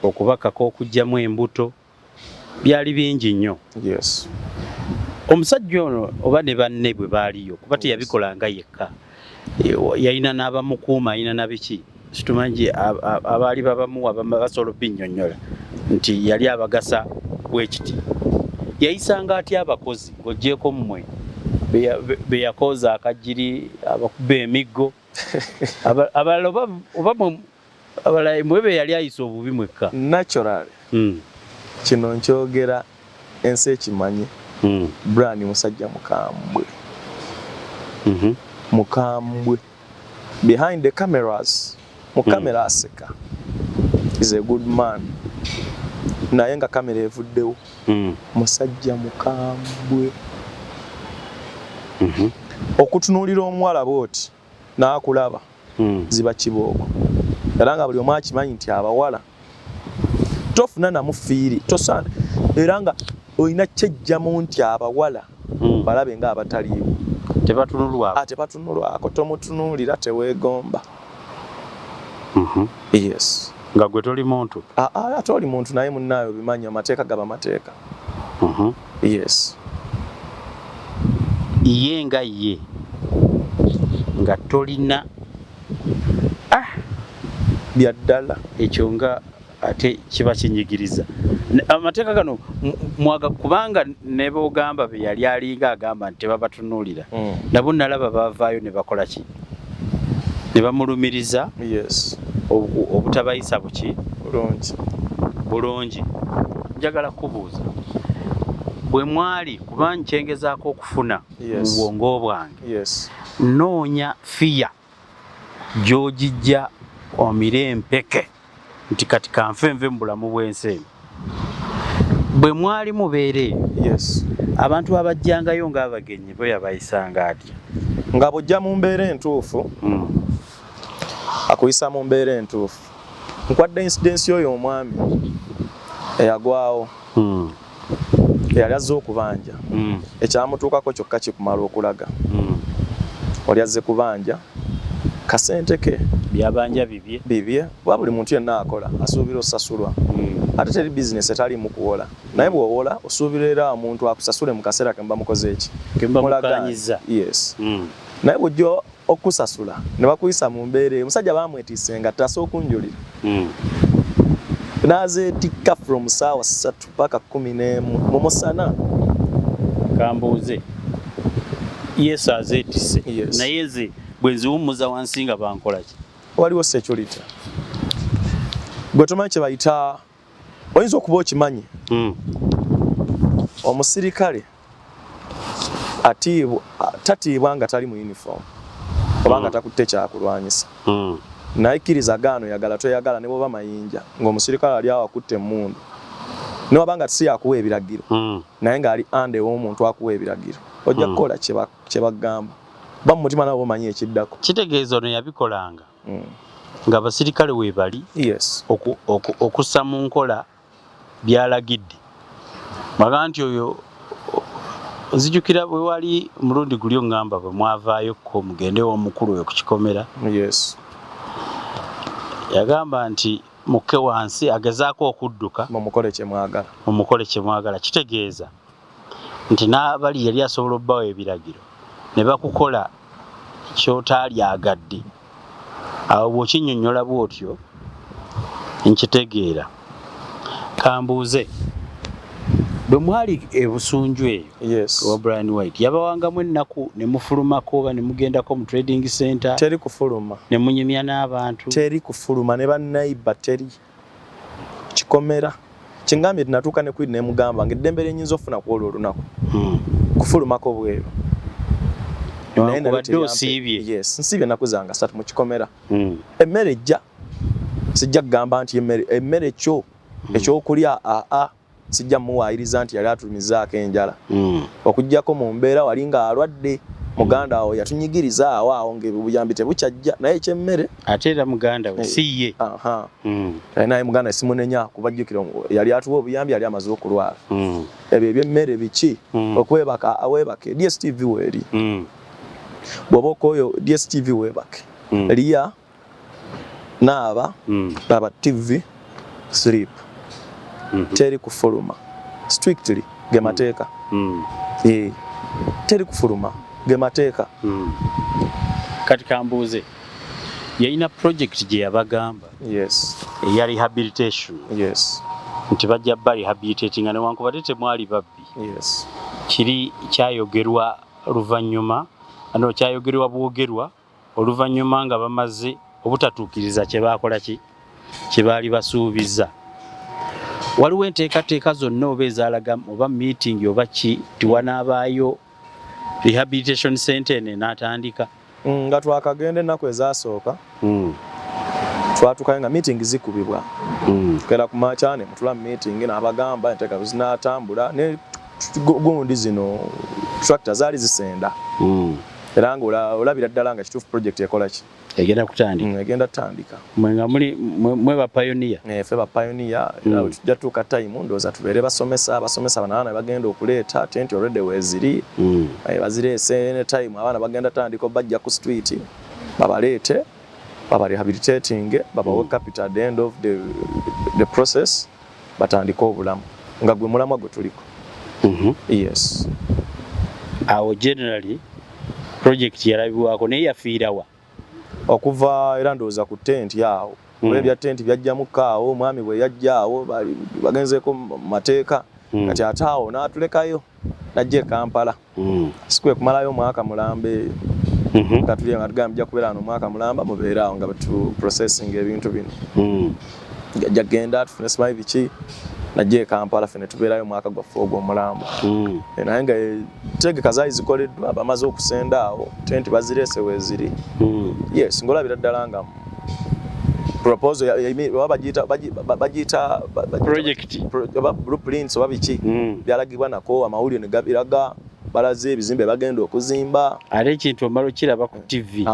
okubakaka okuggyamu embuto, byali bingi nnyo. Yes. Omusajja ono oba ne banne bwe baaliyo, kuba teyabikolanga yekka, yalina n'abamukuuma, alina na biki, situmanyi abaali babamuwa basobola obinnyonnyola nti yali abagasa bwekiti. Yayisanga atya abakozi ng'oggyeko mmwe be yakooza akajjiri, abakuba emiggo, abalala oba abalala mwe be yali ayisa obubi mwekka? Natural. Kino nkyogera ensi ekimanyi. Brian musajja mukambwe. Mukambwe behind the cameras. Mu kamera aseka, is a good man, naye nga kamera evuddewo, musajja mukambwe. Okutunuulira omuwala bwoti n'akulaba, ziba kibooko, era nga buli omu akimanyi nti abawala tofuna namu fiiri tosaana, era nga olina kyejjamu nti abawala balabe nga abataliiwo. Tebatunulwako. Ate batunulwako, tomutunuulira, teweegomba. Yes. Nga gwe toli muntu. Ah, ah, ate oli muntu, naye munnaayo obimanyi amateeka gaba mateeka. Yes. Ye nga ye nga tolina Bya ddala. Ekyo nga ate kiba kinyigiriza. Amateeka gano mwaga kubanga ne bogamba be yali alinga agamba nti tebabatunuulira. Nabo nalaba bavaayo ne bakola ki, ne bamulumiriza obutabayisa buki bulungi. Njagala kubuuza bwe mwali, kuba nkyengezaako okufuna mu bwongo bwange, noonya fiya gy'ogijja omire empeke nti kati kanfe nve mu bulamu bw'ensi eno. Bwe mwali mubeera eyo, abantu abajjangayo ng'abagenyi bo yabayisanga atya? Nga bw'ojja mu mbeera entuufu, akuyisa mu mbeera entuufu. Nkwadde incidence oyo omwami eyagwawo, eyali azze okubanja, ekyamutuukako kyokka kikumala okulaga. Oli azze kubanja kasente ke, byabanja bibye. Bibye, kuba buli muntu yenna akola asuubira osasulwa. Ate teri bizinesi etaliimu kuwola, naye bw'owola osuubira era omuntu akusasule mu kaseera ke muba mukoze eki? Ke muba mukkaanyizza. Yes. Naye bw'ojja okusasula ne bakuyisa mu mbeera eyo, omusajja baamwetiise nga tasa okunjulira, n'azeetikka from 3:00 paka 11 mu musana. Kambuuze, Yesu azeetisse? Yes. Naye nze bwe nziwummuza wansi nga bankola ki? Waliwo security. Gwe tomanyi kye bayita, oyinza okuba okimanyi, omusirikale atiibwa tatiibwa nga tali mu uniform oba nga takutte kyakulwanyisa. Naye kkiriza gaano, yagala toyagala, ne bwoba mayinja, ng'omusirikale ali awo akutte emmundu, ne waba nga si yakuwa ebiragiro, naye ng'ali ande ew'omuntu akuwa ebiragiro, ojja kukola kye bagamba ba mu mutima, nawe omanyi ekiddako. Kitegeeza ono yabikolanga ng'abasirikale weebali okussa mu nkola byalagidde. Baga nti oyo nzijukira bwe wali omulundi guli oŋŋamba bwe mwavaayo ko mugende w'omukulu oyo ku kikomera, yagamba nti mukke wansi agezaako okudduka, mumukole kye mwagala. Mumukole kye mwagala. Kitegeeza nti n'abali yali asobola obbawa ebiragiro ne bakukola ky'otaalyagadde. Awo bw'okinnyonnyola bw'otyo nkitegeera. Kambuuze, bwe mwali e Busunju eyo owa Brian White yabawangamu ennaku ne mufulumako oba ne mugendako mu trading center? Teri kufuluma. Ne munyumya n'abantu? Teri kufuluma, ne bannaiba teri. Kikomera kingambye nti natuuka ne kwidi nemugamba ng'eddembe lyenyinza okufuna ku olwo olunaku kufulumako bweru. Naye nalyo newankubadde teryampe- osiibye. Yes, nsiibye ennaku zange 3 mu kikomera. Emmere ejja, sijja kugamba nti emmere kyo ekyokulya aa sijja muwaayiriza nti yali atumizaako enjala, okuggyako mu mbeera wali ng'alwadde muganda awo yatunyigiriza awo ng'obuyambi tebukyajja, naye ekyemmere Ate era muganda we si ye. Aha. Naye muganda simunenya, kubajjukira yali atuwa obuyambi yali amaze okulwala. Ebyo ebyemmere biki, okwebaka aweebake, DSTV weeri. Bw'oba okooyo DSTV weebake, liya, naaba, laba TV, sleep. Teri kufuluma, strictly ge mateeka. Teri kufuluma, ge mateeka. Kati kambuuze, yalina project gye yabagamba eya rehabilitation, nti bajja ba rehabilitatinga newankubadde temwali babbi? Kiri kyayogerwa luvannyuma, no kyayogerwa bwogerwa oluvannyuma nga bamaze obutatuukiriza kye baakola ki kye baali basuubiza. Waliwo enteekateeka zonna oba ezaalaga oba meeting oba ki tiwanaabaayo rehabilitation center eno enaatandika? Nga twakagenda ennaku ezasooka, twatuukayo nga meeting zikubibwa. Tugenda ku makya ne mutula mu meeting n'abagamba enteeka zinaatambula ne gundi zino tractor zaali zisenda, era nga olabira ddala nga kituufu project ekola ki? Egenda kutandika. Egenda tutandika. Mwe nga muli mwe ba pioneer. Ffe ba pioneer. Era bwe tujja tuuka time ndowooza tubeere basomesa, abasomesa bano abaana bagenda okuleeta tent already weeziri. Bazireese ne time abaana bagenda tandika bajja ku street, babaleete baba rehabilitating, babawe capital at the end of the process, batandike obulamu nga gwe mulamwa gwe tuliko. Yes. Awo generally project yalabibwako, naye yafiirawa? Okuva era ndowooza ku tent awo. Oba ebya tenti byajjamu kaawo, omwami bwe yajja awo bagenzeeko mu mateeka. Kati ate awo n'atulekayo najja e Kampala. Sikwe kumalayo omwaka mulamba eyo. Nga tuli nga tugamba mujja kubeera wano omwaka mulamba, mubeere awo nga tu processing ebintu bino. Ajja kugenda tufune simanyi biki, najja e Kampala ffe ne tubeerayo omwaka gwaffe ogwo omulamba. Naye nga entegeka zaali zikoleddwa, bamaze okusenda awo, tenti bazireese weeziri. Yes, ng'olabira ddala nga proposal oba bagiyita bagiyita project oba blueprints oba biki byalagibwa nako amawulire ne gabiraga, balaze ebizimbe bagenda okuzimba. Ate ekintu omala okiraba ku TV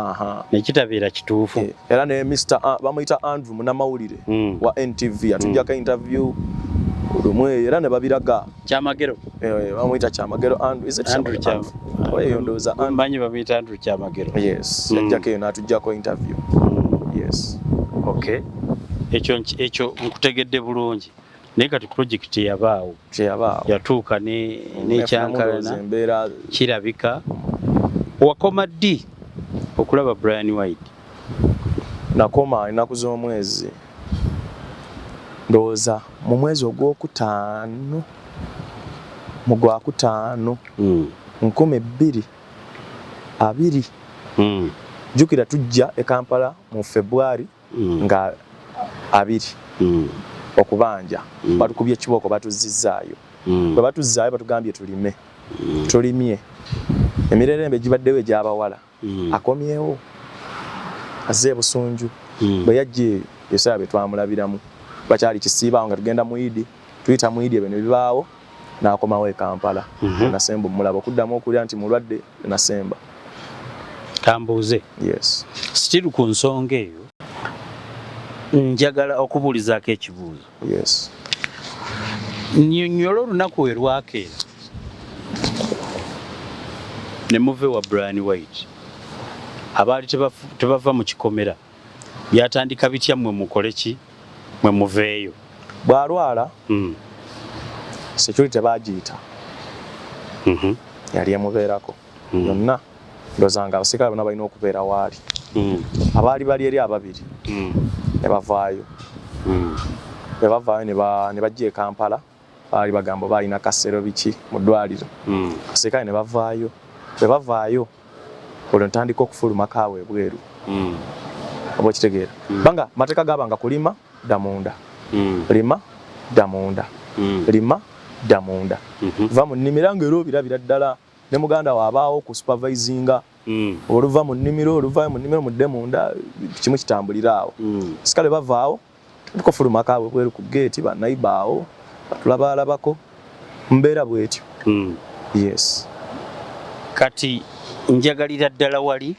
nekitabeera kituufu. Era ne Mr. bamuyita Andrew munnamawulire wa NTV yatujjako interview lumu eyo era ne babiraga. Kyamagero. Bamuyita Kyamagero Andrew. Is it Andrew Kyamagero? Andrew. Oba eyo ndowooza Andrew. Mmanyi bamuyita Andrew Kyamagero. Yes, yajjako eyo n'atujjako interview. Yes. Okay. Ekyo nkutegedde bulungi. Naye kati project yabaawo. Kyeyabaawo. Yatuuka n'ekyankalana. Embeera kirabika. Wakoma ddi okulaba Brian White? Nakoma ennaku z'omwezi ndowooza mu mwezi ogwokutaano, mu gwakutaano 2020. Jjukira tujja e Kampala mu February nga 2 okubanja. Batukubye ekibooko batuzizzaayo. Bwe batuzzaayo batugambye tulime. Tulimye. Emirerembe gibaddewo egy'abawala. Akomyewo azze e Busunju. Bwe yajja eyo ebiseera bye twamulabiramu bakyali kisiibaawo nga tugenda mu Idi, tuyita mu Idi ebyo ne bibaawo, n'akomawo e Kampala. Nasemba omulaba okuddamu okulya nti mulwadde nasemba. Kambuuze. Yes. Still ku nsonga eyo njagala okubuulizaako ekibuuzo. Yes. Nnyonnyola olunaku we lwakeera ne muve wa Brian White. Abaali tebava mu kikomera byatandika bitya mmwe mukole ki mwe muveeyo? Bw'alwala security baagiyita. Yali emubeerako yonna, ndowooza nga abasirikale bonna balina okubeera waali. Abaali bali eri ababiri ne bavaayo. Bwe bavaayo ne bajja e Kampala, baali bagamba balina kasero biki mu ddwaliro. Abasirikale ne bavaayo. Bwe bavaayo olwo ntandika okufulumako awo ebweru. Oba okitegeera? Kubanga amateeka gaabanga kulima dda munda. Lima dda munda. Lima dda munda. Va mu nnimiro nga era obirabira ddala ne muganda waabaawo ku supervisinga. Oluva mu nnimiro, oluva mu nnimiro mudde munda, kimu kitambulira awo. Abasikale bavaawo, tandika ofulumako awo ebweru ku geeti, bannayiba awo batulabaalabako, mbeera bw'etyo. Yes. Kati njagalira ddala wali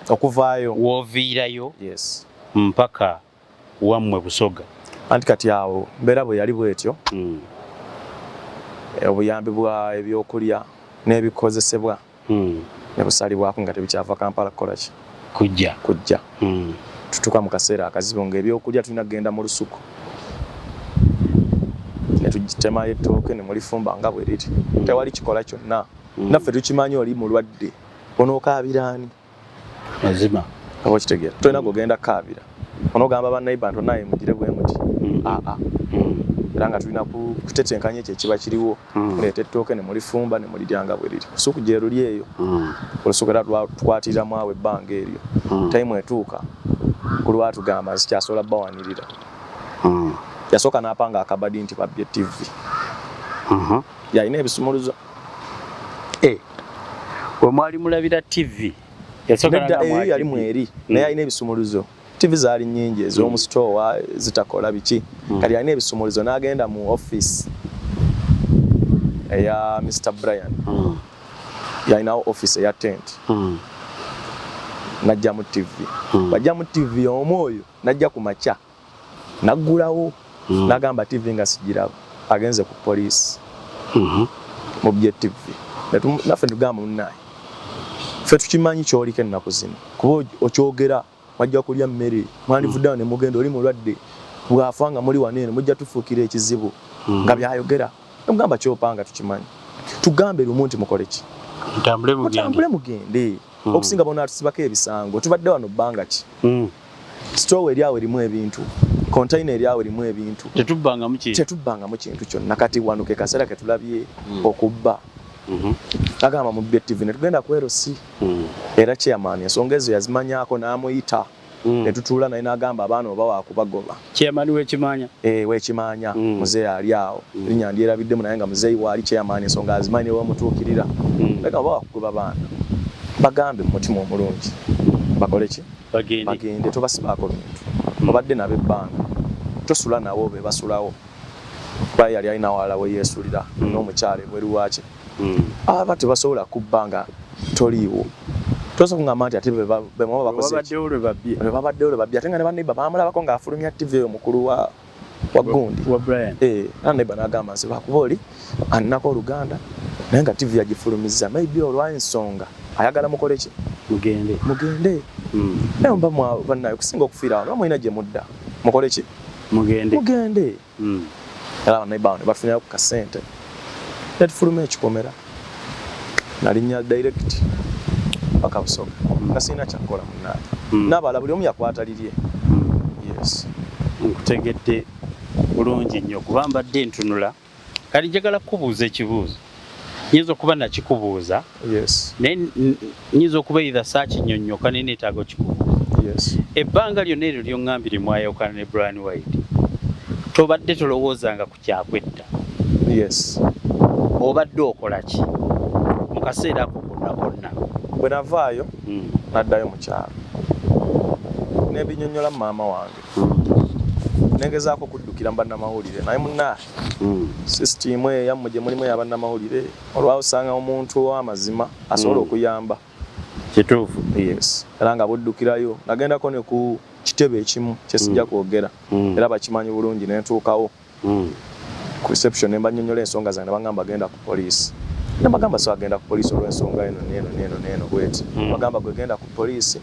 okuvaayo w'oviirayo. Yes. Mpaka wammwe Busoga. Anti kati awo mbeera bwe yali bw'etyo. Obuyambi bwa ebyokulya n'ebikozesebwa ne busalibwako nga tebikyava Kampala kukola ki? Kujja. Kujja. Tutuuka mu kaseera akazibu ng'ebyokulya tulina kugenda mu lusuku. Ne tugitemayo ettooke ne mulifumba nga bwe riri. Tewali kikola kyonna. Naffe tukimanyi oli mulwadde. Onookaabira ani? Mazima. Oba okitegeera. Tolina gw'ogenda kukaabira. Onoogamba banneighbor nti onaaye mugire bwe muti. Aa. Era nga tulina kutetenkanya ekyo ekiba kiriwo. Muleeta ettooke ne mulifumba ne mulirya nga bwe riri. Lusuku gye luli eyo. Olusuku era tukwatiriramu awo ebbanga eryo. Tayimu etuuka ku lwatugamba nsikyasobola bawanirira. Yasooka n'apanga akabadi nti babbye TV. Yalina ebisumuluzo. We mwali mulabira TV. Nedda eyo yali mweri naye alina ebisumuluzo. TV zaali nnyingi ez'omu store zitakola biki. Kati alina ebisumuluzo n'agenda mu office eya Mr. Brian. Yalinawo office eya tent. N'ajjamu TV. Bw'ajjamu TV omu oyo n'ajja ku makya n'aggulawo n'agamba TV nga sigiraba, agenze ku poliisi. Mubbye TV. Naffe tugamba munnaye ffe tukimanyi ky'oliko ennaku zino kuba okyogera mwajja kulya mmere, mwandivuddeawo ne mugenda, oli mulwadde bw'afa nga muli wano eno mujja tufuukira ekizibu nga byayogera. Nemugamba kyopanga tukimanyi, tugambe lumu nti mukole ki? Mutambule mugende. Okusinga bona atusibako ebisango tubadde wano bbanga ki? Sitowa eri awo erimu ebintu, container eri awo erimu ebintu, Tetubbangamu kintu. Tetubbangamu kintu kyonna. Kati wano ke kaseera ke tulabye okubba. Agamba mubbye TV ne tugenda ku LC. Era chairman ensonga ezo yazimanyaako n'amuyita. Ne tutuula naye n'agamba abaana oba wakubagoba. Chairman w'ekimanya? Eh, w'ekimanya. Muzeeyi ali awo. Erinnya ndyerabiddemu, naye nga muzeeyi waali chairman, ensonga azimanyi, ne wemutuukirira. Agamba oba wakugoba baana, bagambe mu mutima omulungi bakole ki? Bagende. Bagende, tobasibaako bintu. Obadde nabo ebbanga, tosula nabo, be basulawo, kuba yali alina walala we yeesulira n'omukyala ebweru waaki. Aba tebasobola kubba nga toliiwo. Tosobola kugamba nti ate be muba bakoze eki. Babaddewo lwe babbye. Lwe babaddewo lwe babbye, ate nga ne baneighbor bamulabako ng'afulumya TV eyo, mukulu wa gundi. Wa Brian. Eh, era neighbor n'agamba nti lwakuba oli alinako oluganda, naye nga TV yagifulumizza maybe olw'ensonga ayagala mukole ki? Mugende. Mugende. Naye muba bannaye okusinga okufiira wano, mulina gye mudda, mukole ki? Mugende. Mugende. Era baneighbor awo ne bafunirayo ku kasente ne tufuluma ekikomera. Nalinnya direct paka Busoga nga sirina kyakukola, munnange. N'abalala buli omu yakwata lirye. Yes. Nkutegedde bulungi nnyo, kuba mbadde ntunula. Kati njagala kukubuuza ekibuuzo, nyinza okuba nakikubuuza, naye nyinza okuba either saakinyonnyoka, naye neetaaga okikubuuza. Ebbanga lyonna eryo lyoŋŋambire mwayawukana ne Brian White, tobadde tolowoozanga ku kyakwetta? Yes. Obadde okola ki mu kaseera ako konna konna? Bwe navaayo, naddayo mu kyalo nembinyonnyola maama wange. Nengezaako okuddukira mu bannamawulire, naye munna sisitimu eyo yammwe gye mulimu ey'abannamawulire, olwawo osanga omuntu ow'amazima asobola okuyamba. Kituufu. Yes, era nga buddukirayo, nagendako ne ku kitebe ekimu kyesijja kwogera, era bakimanyi bulungi. Nentuukawo ku reception ne mbanyonnyola ensonga zange, ne bagamba genda ku poliisi. Ne mbagamba so agenda ku poliisi olw'ensonga eno neeno neeno neeno bweti. Bagamba gwe genda ku poliisi,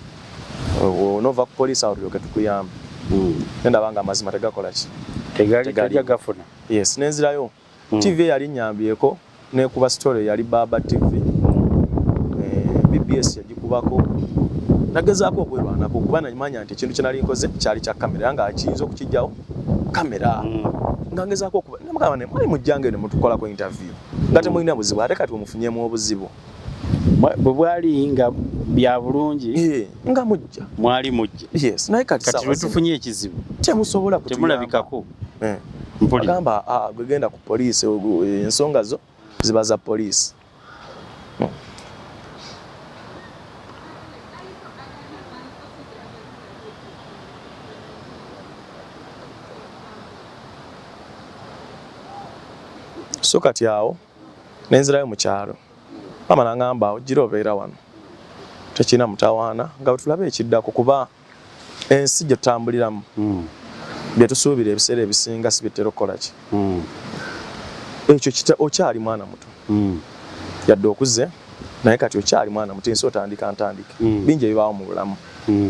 onoova ku poliisi awo tulyoke tukuyambe. Nendaba nga amazima tegakola ki? Tegali. Tegali. Tajja gafuna. Yes, nenzirayo. TV eyali nyambyeko nekuba story yali Baba TV. BBS yagikubako. Nagezaako okwerwanako kuba namanya nti ekintu kye nali nkoze kyali kya kamera, era nga kiyinza okukijjawo kamera. Nga ngezaako okuba namugamba ne mwali mujjange ne mutukolako interview nga temulina buzibu, ate kati omufunyemu obuzibu. Bwe bwali nga bya bulungi, Eh, nga mujja. Mwali mujja. Yes, naye kati Kati saawa lwe zino tufunye ekizibu, temusobola kutuyamba. Temulabikako. Eh. Mpulira. Agamba, "Ah, gwe genda ku poliisi, ensonga zo ziba za poliisi." So kati awo nenzirayo mu kyalo, maama nangamba awo gira obeera wano, tekirina mutawaana, nga bwe tulabe ekiddako, kuba ensi gye tutambuliramu, bye tusuubira ebiseera ebisinga si bitera okukola ki. Ekyo okyali mwana muto, yadde okuze, naye kati okyali mwana muto, ensi otandika ntandike. Bingi ebibaawo mu bulamu,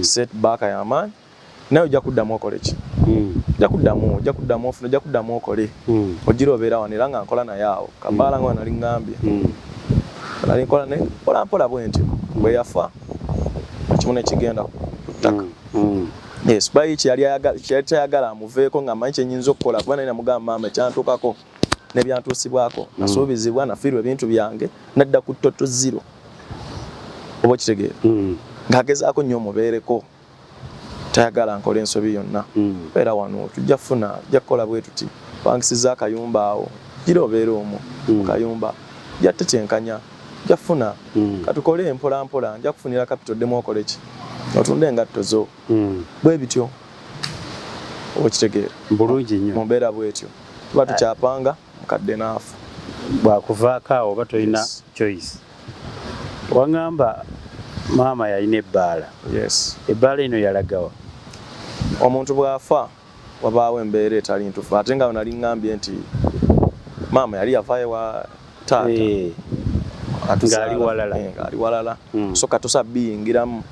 setback y'amaanyi, naye ojja kuddamu okole ki? Ojja kuddamu ofune, ojja kuddamu okole. Ogira obeera wano, era nga nkola naye awo kabaala nga nali ŋŋambye. Nali nkola naye mpola mpola bwe ntyo. Bwe yafa, ekimu nekigenda ku ttaka. Yes, kuba ye kyeyali tayagala amuveeko, nga mmanyi kyenyinza okukola, kuba naye namugamba, maama, ekyantuukako nebyantuusibwako, nasuubizibwa, nafiirwa ebintu byange, nadda ku total zero, oba okitegeera? Ng'agezaako nnyo omubeereko, tayagala nkola ensobi yonna. Beera wano, tujja kufuna, tujja kukola bwe tuti, pangisiza akayumba awo, gira obeera omwo mu kayumba, jja tetenkanya, nja kufuna. Katukole mpola mpola, nja kufunira capital, ddemu okole ki? Otunde engatto zo. Bwe bityo, oba okitegeera? Bulungi nnyo. Mu mbeera bwetyo tuba tukyapanga, mukadde n'afa. Bwakuvaako awo oba tolina Yes. choice. Waŋŋamba maama yalina ebbaala. Yes. Ebbaala eno yalagawa? Omuntu bw'afa wabaawo embeera etali ntuufu, ate nga nali ŋŋambye nti maama yali yavaayo wa taata. Atuzaala. Ng'ali walala. Eh, ng'ali walala. So katosa biyingiramu,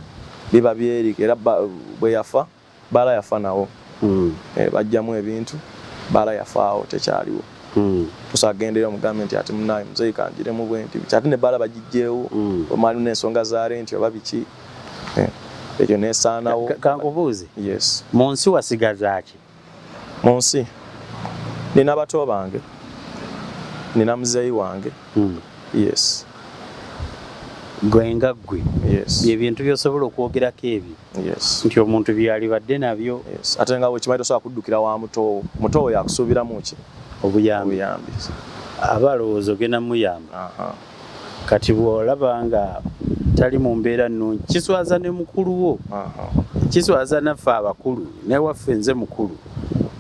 biba byeri, era bwe yafa, baala yafa nawo. Eh, bajjamu ebintu, baala yafaawo, tekyaliwo. Tosa agendera omugambe nti ate munaye muzeeyi kanjiremu bwe nti, ate ne baala bagijjeewo. Omalimu n'ensonga za renti oba biki. Eh. Ekyo nesaanawo. Kankubuuze. Yes. Mu nsi wasigaza ki? Mu nsi nina bato bange, nina muzeeyi wange. Yes. Gwe nga ggwe. Yes. Bye bintu by'osobola okwogerako ebyo. Yes. Nti omuntu byalibadde nabyo. Yes. Ate nga bwekimanyi tosobola kuddukira wa mutoowo. Mutoowo yakusuubiramu ki? Obuyambi. Obuyambi. Aba alowooza ogenda muyamba. Kati bw'olaba nga tali mu mbeera nnungi, kiswaza ne mukulu wo. Kiswaza naffe abakulu, newaffe nze mukulu.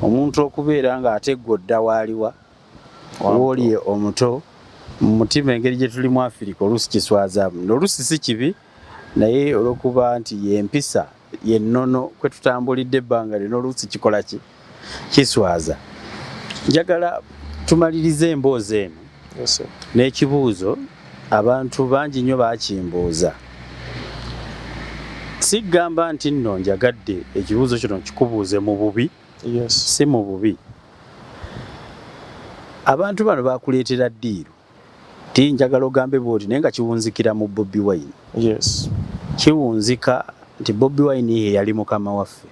Omuntu okubeera ng'ate ggwe odda waaliwa, wooli omuto, mu mutima engeri gye tuli mu Afirika oluusi kiswazaamu. Oluusi si kibi, naye olw'okuba nti y'empisa, y'ennono kwe tutambulidde ebbanga lino, oluusi kikola ki? Kiswaza. Njagala tumalirize emboozi eno n'ekibuuzo abantu bangi nnyo bakimbuuza. Sigamba nti nno njagadde ekibuuzo kino nkikubuuze mu bubi. Yes. Si mu bubi. Abantu bano bakuleetera ddiiru. Ti njagala ogambe bw'oti naye nga kiwunzikira mu Bobi Wine. Yes. Kiwunzika nti Bobi Wine ye yali mukama waffe.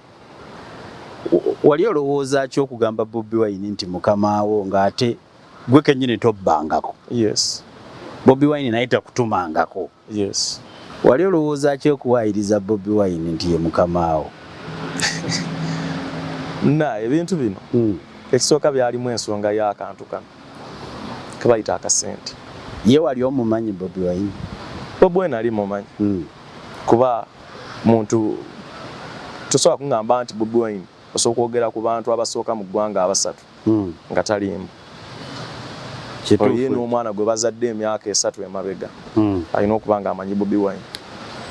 Wali olowooza ki okugamba Bobi Wine nti mukama wo ng'ate gwe kennyini tobbangako? Yes. Bobi Wine naye takutumangako. Yes. Wali olowooza ki okuwaayiriza Bobi Wine nti ye mukama wo? Na ebintu bino ekisooka byalimu ensonga y'akantu kano kebayita akasente. Ye wali omumanyi Bobi Wine? Bobi Wine ali mumanyi. Kuba muntu tosobola kungamba nti Bobi Wine osobola okwogera ku bantu abasooka mu ggwanga abasatu nga taliimu. Oye n'omwana gwe bazadde emyaka 3 emabega alina okuba nga amanyi Bobi Wine.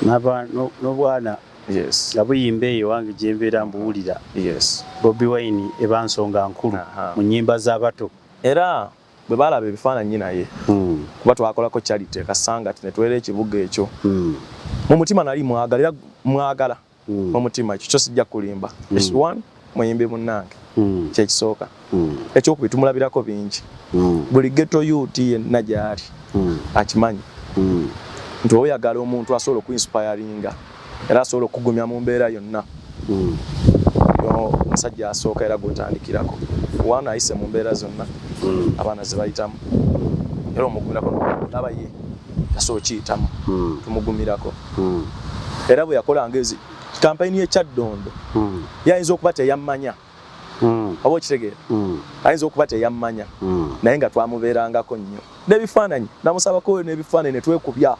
N'obwana Yes. nga buyimba eyo wange gye mbeera mbuwulira. Yes. Bobi Wine eba nsonga nkulu mu nnyimba z'abato. Era bwe baalaba ebifaananyi naye kuba twakolako charity Kasangati ne twera ekibuga ekyo. Mu mutima nali mwagala era mwagala mu mutima ekyo kyo sijja kulimba. One muyimbi munnange kyekisooka. Ekyokubiri tumulabirako bingi. Buli ghetto youth yenna gy'ali akimanyi nti oyagala omuntu asobola okuinspiringa era asobola okugumya mu mbeera yonna. Omusajja asooka era gw'otandikirako. One ayise mu mbeera zonna abaana ze bayitamu era omugumirako n'olaba ye tasobola okiyitamu tumugumirako. Era bwe yakolanga ezi kampeyini y'e Kyaddondo yayinza okuba teyammanya. Oba okitegeera? Ayinza okuba teyammanya naye nga twamubeerangako nnyo. N'ebifaananyi namusabako n'ebifaananyi ne twekubya.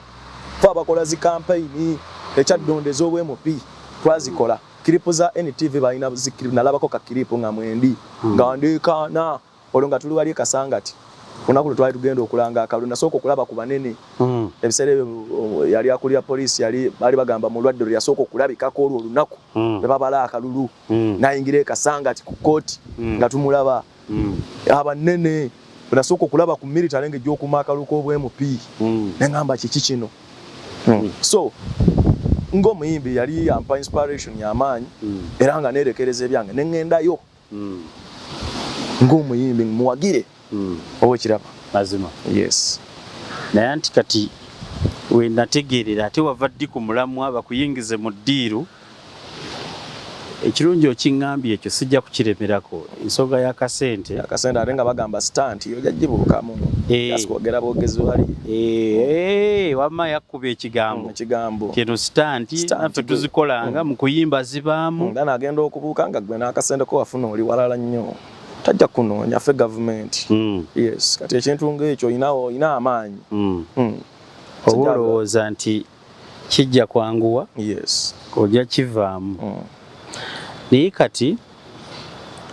Ffe abakola zi kampeyini e Kyaddondo ez'obwa MP twazikola. Kiripu za NTV balina zikiripu, nalabako ka kiripu nga mwendi nga ndeekaana olwo nga tuli wali e Kasangati. Olunaku lwe twali tugenda okulanga akalulu nasooka okulaba ku banene. Ebiseera ebyo yali akulira poliisi, yali baali bagamba mulwadde lwe yasooka okulabikako olwo olunaku lwe babala akalulu. N'ayingira e Kasangati ku kkooti nga tumulaba. Abanene nasooka okulaba ku military ng'ejja akalulu k'obwa MP. Ne ngamba kiki kino? So ng'omuyimbi yali yampa inspiration y'amaanyi era nga neerekereza ebyange ne ŋŋendayo ng'omuyimbi muwagire oba okiraba. Mazima. Yes. Naye anti kati we nategeerera ate wava ddi ku mulamwa bakuyingize mu ddiiru. Ekirungi okiŋŋambye ekyo sijja kukiremerako. Ensonga y'akasente. Akasente ate nga bagamba stunt ojja gibuukamu. Yasikwogera bwogezi wali. Wamma yakkuba ekigambo. Ekigambo. Kino stunt naffe tuzikolanga mu kuyimba zibaamu. Nga n'agenda okubuuka nga ggwe n'akasente ko wafuna oli walala nnyo. Tajja kunoonya ffe gavumenti. Yes, kati ekintu ng'ekyo olina amaanyi. Oba olowooza nti kijja kwanguwa. Yes. Ojja kivaamu. Naye kati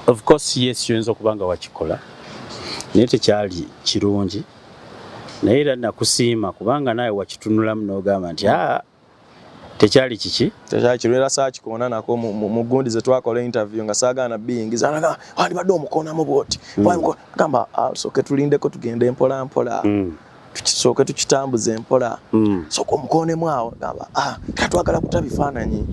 of course yes oyinza okuba nga wakikola naye tekyali kirungi, naye era nakusiima kubanga naawe wakitunulamu n'ogamba nti tekyali kiki? Tekyali kirungi era saakikoona nako mu gundi ze twakola interview nga saagaana biyingiza. Wandibadde omukoonamu bw'oti. Gamba sooke tulindeko tugende mpola mpola. Tukisooke tukitambuze mpola. Sooka omukoonemu awo. Gamba twagala kuta bifaananyi.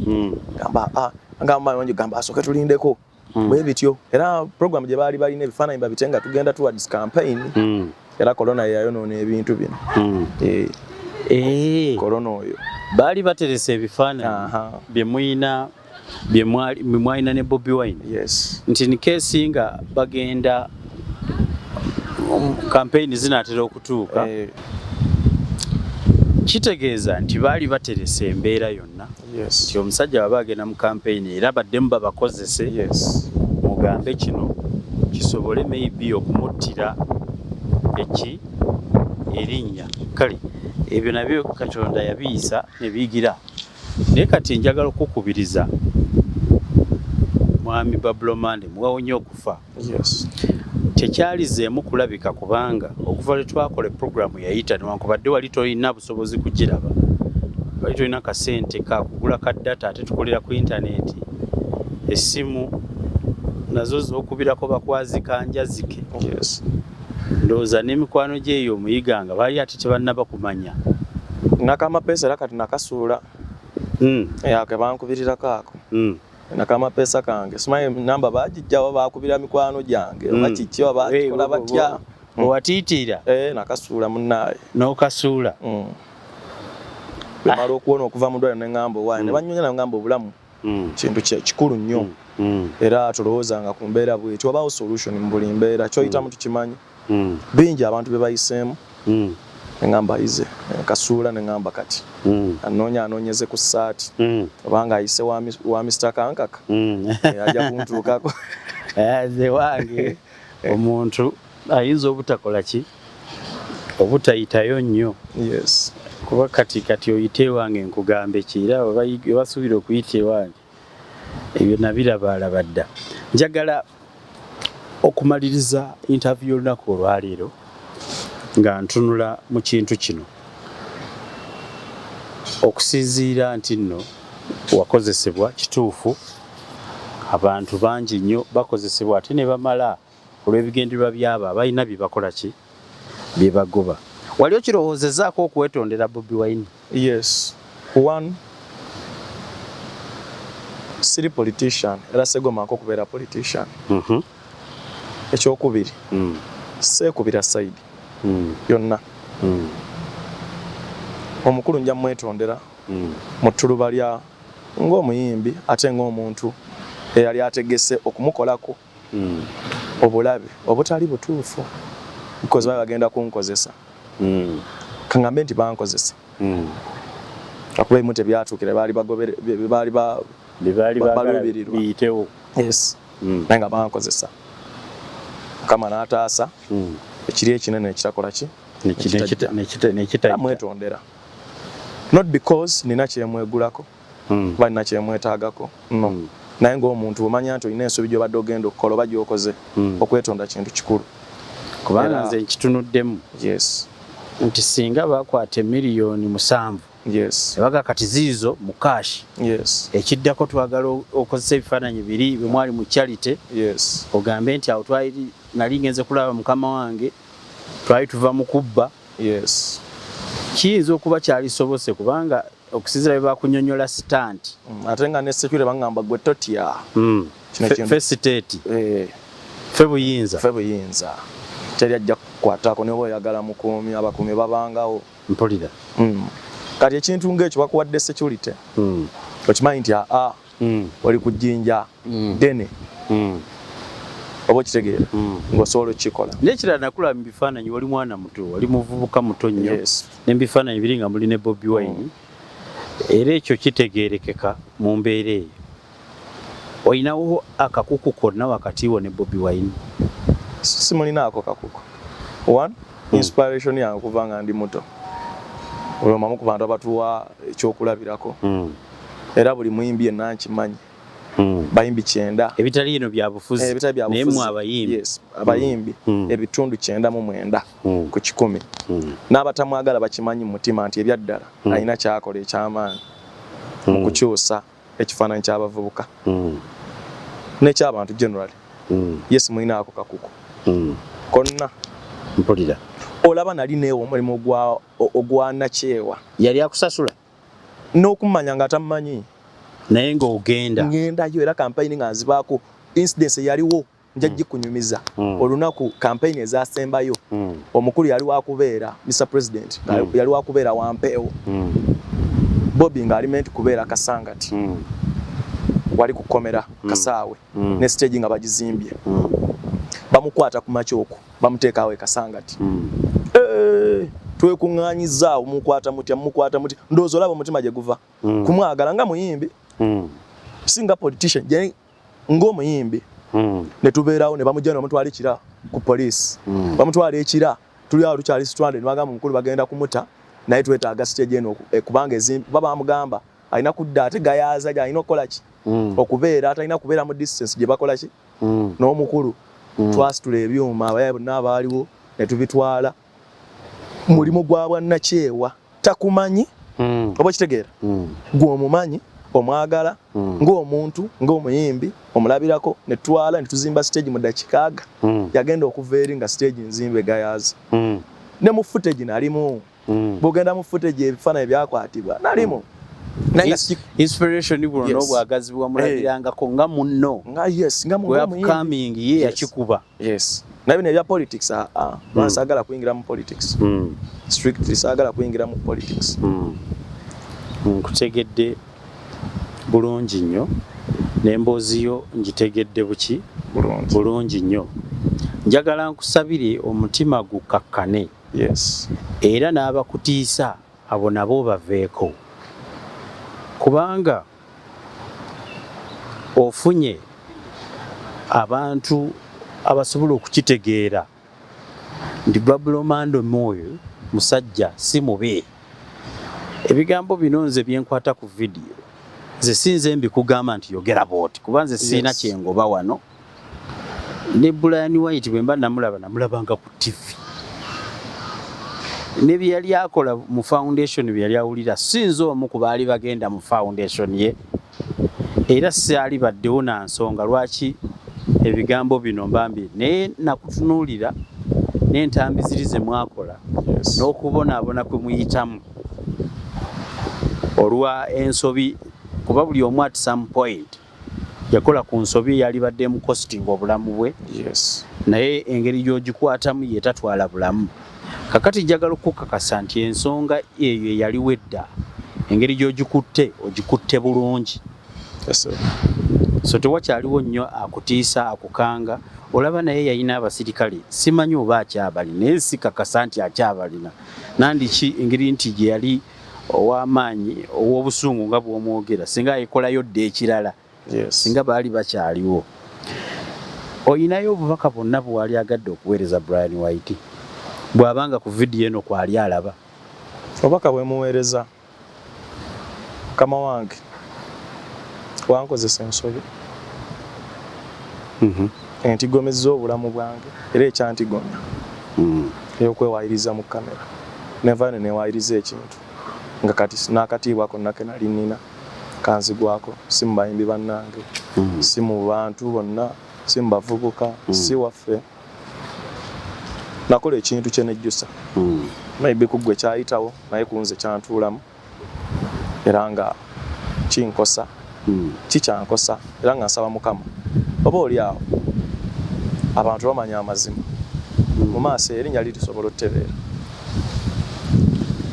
Gamba ngamba gamba asooke tulindeko. Bwe bityo era program gye baali balina ebifaananyi babite nga tugenda towards campaign. Era corona yayonoona ebintu bino. Korona oyo. Baali baterese ebifaananyi bye muyina, bye mwalina ne Bobi Wine. Yes. Nti in case nga bagenda campaign zinaatera okutuuka, kitegeeza nti baali baterese embeera yonna. Nti omusajja baba agenda mu campaign era baddemu babakozese. Mugambe kino kisobole maybe okumuttira eki erinnya. Kale ebyo nabyo Katonda yabiyisa ne biyigira. Naye kati njagala okukubiriza Mwami Babulo Mande, muwawonye okufa. Tekyalizeemu kulabika kubanga okuva lwe twakola programu yayita, newankubadde wali tolina busobozi kugiraba, wali tolina kasente ka kugula ka data, ate tukolera ku intaneti, essimu nazo z'okubirako bakwazika njazike. Ndowooza n'emikwano gyeyo omuyiga nga baali ate tebannaba kumanya. Nakamapeesa era kati nakasuula. Ako bankubirirako ako. Nakamapeesa kange simanyi namba bagijjawo, bakubira mikwano gyange oba kiki oba bakikola batya. Owatiitiira. Nakasuula munnaaye. N'okasuula. Bwemala okuwona okuva mu ddwaliro ne ŋŋamba owaaye, ne bannyonya ne ŋŋamba obulamu kintu kikulu nnyo. Era tolowoozanga ku mbeera bw'etyo, wabaawo solution mu buli mbeera ky'oyitamu tukimanyi. Bingi abantu bye bayiseemu. Ne ŋŋamba ayize, nkasuula ne ŋŋamba kati anoonya anoonyeze ku ssaati obanga ayise wa Mr. Kankaka, ajja kuntuukako. Nze wange omuntu ayinza obutakola ki, obutayitayo nnyo. Kuba kati oyite ewange nkugambe ki, era basuubira okuyita ewange ebyo nabirabaalaba dda. Njagala okumaliriza interview y'olunaku olwaleero nga ntunula mu kintu kino, okusinziira nti nno wakozesebwa kituufu, abantu bangi nnyo bakozesebwa ate ne bamala olw'ebigendererwa byabo abalina bye bakola ki, bye bagoba. Wali okirowoozezaako okwetondera Bobi Wine? Yes. One, siri politician era segomaako okubeera politician. Ekyokubiri, seekubira side yonna. Omukulu nja mwetondera mu ttuluba lya ng'omuyimbi ate ng'omuntu eyali ategese okumukolako obulabe obutali butuufu, because baba bagenda kunkozesa. Kaŋŋambe nti bankozesa akuba ebimu tebyatuukira, baali bagobere, baali baluubirirwa. Biyitewo. Yes. Naye nga bankozesa, Mukama n'ataasa ekiri ekinene ekitakola ki, mwetondera not because nina kyemwegulako kuba nina kyemwetaagako, no, naye ng'omuntu bw'omanya nti olina ensobi gy'obadde ogenda okukola oba gy'okoze, okwetonda kintu kikulu. Kubanga nze nkitunuddemu nti singa bakwata 7 million ebaga kati ziizo mu cash, ekiddako twagala okozesa ebifaananyi biri bwe mwali mu charity, ogambe nti awo twali nali ngenze kulaba mukama wange, twali tuva mu kubba. Kiyinza okuba kyalisobose kubanga okusinziira bye bakunyonyola stunt. Ate nga ne security baŋŋamba gwe totya. Fe state, fe buyinza. Fe buyinza, teri ajja kukwatako ne oba oyagala mukuumi, abakuumi babangawo. Mpulira. Kati ekintu ng'ekyo bakuwadde security, okimanyi nti aa oli ku jjinja ddene, oba okitegeera ng'osobola okukikola. N'ekirala, nakulaba mu bifaananyi wali mwana muto, wali muvubuka muto nnyo, n'ebifaananyi biri nga muli ne Bobi Wine, era ekyo kitegeerekeka mu mbeera eyo. Olinawo akakuku konna wakati wo ne Bobi Wine? Simulinaako kakuku. One, inspiration yange okuva nga ndi muto, olwomamu ku bantu abatuwa ekyokulabirako, era buli muyimbi yenna nkimanyi, bayimbi 90 ebitali eno byabufuzi. Ebitali bya naye bufuzi. Mmwe abayimbi. Yes, abayimbi 99% n'abatamwagala bakimanyi mu mutima nti ebyaddala alina kyakola ekyamaanyi mu kukyusa ekifaananyi ky'abavubuka n'ekyabantu generally. Yes, mulinaako kakuku konna. Mpulira. Olaba nali neewa omulimu ogwa nakyewa. Yali akusasula? N'okumanya nga tamumanyi. Naye ng'ogenda. Ngendayo era campaign nga nzibaako incidence eyaliwo. Nja gikunyumiza. Olunaku campaign ezasembayo, omukulu yali wakubeera Mr President, yali wakubeera Wampeewo, Bobi ng'ali meant kubeera Kasangati, wali kukomera Kasaawe, ne stage nga bagizimbye. Bamukwata ku makya okwo, bamuteekaawo e Kasangati. Twekuŋŋaanyizaawo, mukwata mutya, mukwata mutya? Ndowooza olaba omutima gye guva kumwagala nga muyimbi, si nga politician, ng'omuyimbi. Ne tubeerawo, ne bamugja ne bamutwala ekira ku poliisi. Bamutwala ekira, tuli awo tukyali stranded, ne bagamba omukulu bagenda kumuta, naye twetaaga stage eno, kubanga baba bamugamba alina kudda ate Gayaaza gy'alina okukola ki, okubeera atalina kubeera mu distance gye bakola ki n'omukulu. Twasitula ebyuma, abayaye bonna abaaliwo ne tubitwala. Mulimu gwa bwannakyewa, takumanyi, oba okitegeera? Gwe omumanyi, omwagala ng'omuntu, ng'omuyimbi, omulabirako. Ne twala ne tuzimba stage mu dakikaaga. Yagenda okuva eri nga stage nzimbe Gayaaza. Ne mu footage nalimu. Bw'ogenda mu footage, ebifaananyi byakwatibwa, nalimu. Naye nga Inspiration buno n'obwagazi bwamulabirangako nga munno. Nga yes, nga gwe ng'omuyimbi. Upcoming ye yakikuba. Yes, naye bino ebya politics, ah, ah. Saagala kuyingira mu politics. Strictly saagala kuyingira mu politics. Nkutegedde bulungi nnyo, n'emboozi yo ngitegedde buki? Bulungi. Bulungi nnyo. Njagala nkusabire omutima gukakkane era n'abakutiisa abo nabo baveeko, kubanga ofunye abantu abasobola okukitegeera nti Bablo Mandem oyo musajja si mubi. Ebigambo bino nze byenkwata ku vidiyo, nze si nze mbikugamba nti yogera bwoti, kuba nze siina kyengoba wano. Ne Brian White bwe mba namulaba, namulabanga ku TV ne bye yali akola mu foundation, bye yali awulira. Si nze omu ku baali bagenda mu foundation ye, era saali baddewo na nsonga lwaki ebigambo bino mbambi, naye nakutunuulira n'entambi ziri ze mwakola n'okubonaabona kwe muyitamu olwa ensobi, kuba buli omu at some point yakola ku nsobi eyalibadde mu costing obulamu bwe, naye engeri gy'ogikwatamu ye tatwala bulamu. Kakati njagala okukakasa nti ensonga eyo eyaliwo edda, engeri gy'ogikutte, ogikutte bulungi. Yes, sir. So tewakyaliwo nnyo akutiisa, akukanga. Olaba naye yalina abasirikale, simanyi oba akyabali, naye sikakasa nti akyabalina. Nandiki engeri nti gye yali ow'amaanyi, ow'obusungu nga bw'omwogera, singa ayekolayo dda ekirala, singa baali bakyaliwo. Oyinayo obubaka bwonna bwewali agadde okuweereza Brian White, bw'abanga ku vidiyo eno kwali alaba? Obubaka bwe muweereza, mukama wange, wankozesa ensobi entigomezza obulamu bwange era ekyantigomya ey'okwewayiriza mu kamera. Nenvayo ne neewayiriza ekintu nga kati n'akatiibwa konna ke nali nnina kanzigwako, si mu bayimbi bannange, si mu bantu bonna, si mu bavubuka, si waffe. Nakola ekintu kye nejjusa. Maybe ku ggwe kyayitawo, naye ku nze kyantuulamu era nga kinkosa, kikyankosa, era nga nsaba Mukama oba oli awo abantu bamanya amazima mu maaso, erinnya liri lisobola otutereera.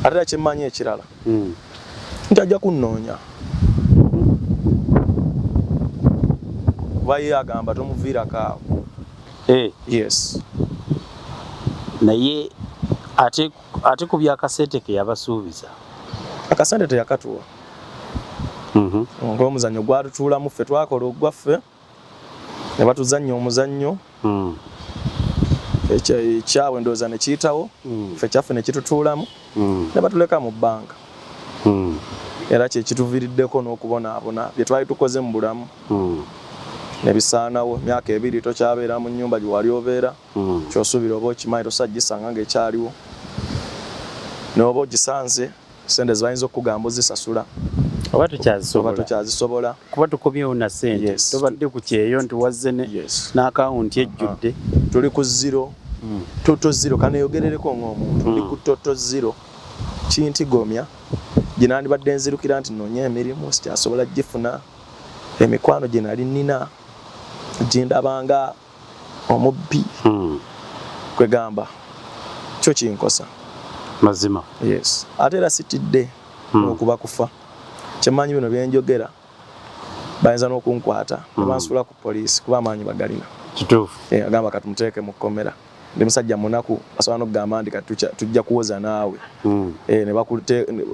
Ate era kyemmanyi ekirala nti ajja kunnoonya, kuba ye agamba tomuviirako awo. Yes. Naye ate ku byakasente ke yabasuubiza? Akasente teyakatuwa. Ng'omuzannyo gwatutuulamu, ffe twakola ogwaffe ne batuzannya omuzannyo. Ekyabwe ndowooza ne kiyitawo, ffe kyaffe ne kitutuulamu ne batuleka mu bbanga. Era kyekituviiriddeko n'okubonaabona bye twali tukoze mu bulamu ne bisaanawo. Emyaka 2 tokyabeera mu nnyumba gye wali obeera. Kyosuubira oba okimanyi tosobola gisanga ng'ekyaliwo, n'oba ogisanze, sente zebayinza okukugamba ozisasula oba oba tukyazisobola? Tokyazisobola. Kuba tukomyewo na sente. Tobadde ku kyeyo nti wazze n'akawunti ejjudde. Tuli ku zero, total zero. Kaneyogerereko ng'omuntu, ndi ku total zero. Kintigomya gye nandibadde nzirukira nti noonye emirimu, sikyasobola gifuna. Emikwano gye nali nnina gindabanga. Omubbi. Kwegamba kyo kinkosa. Mazima. Yes. Ate era sitidde okuba kufa. Kyemmanyi bino byenjogera bayinza n'okunkwata ne bansuula ku poliisi kuba amaanyi bagalina. Kituufu. Agamba katumuteeke mu kkomera. Ndi musajja munaku, basobola n'okugamba nti kati tujja kuwoza naawe. Ne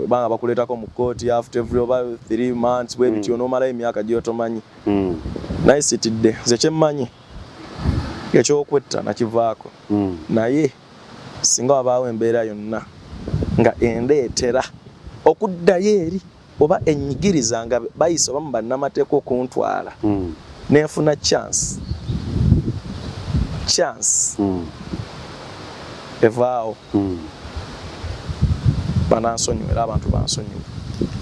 banga bakuleetako mu kkooti after every oba 3 months bwe bityo n'omalayo emyaka gy'otomanyi. Naye sitidde, nze kyemmanyi ekyokwetta nakivaako. Naye singa wabaawo embeera yonna nga endeetera okuddayo eri oba ennyigiriza nga bayise oba mu bannamateeka okuntwala, nenfuna chance evaawo, banansonyiwa era abantu bansonyiwa.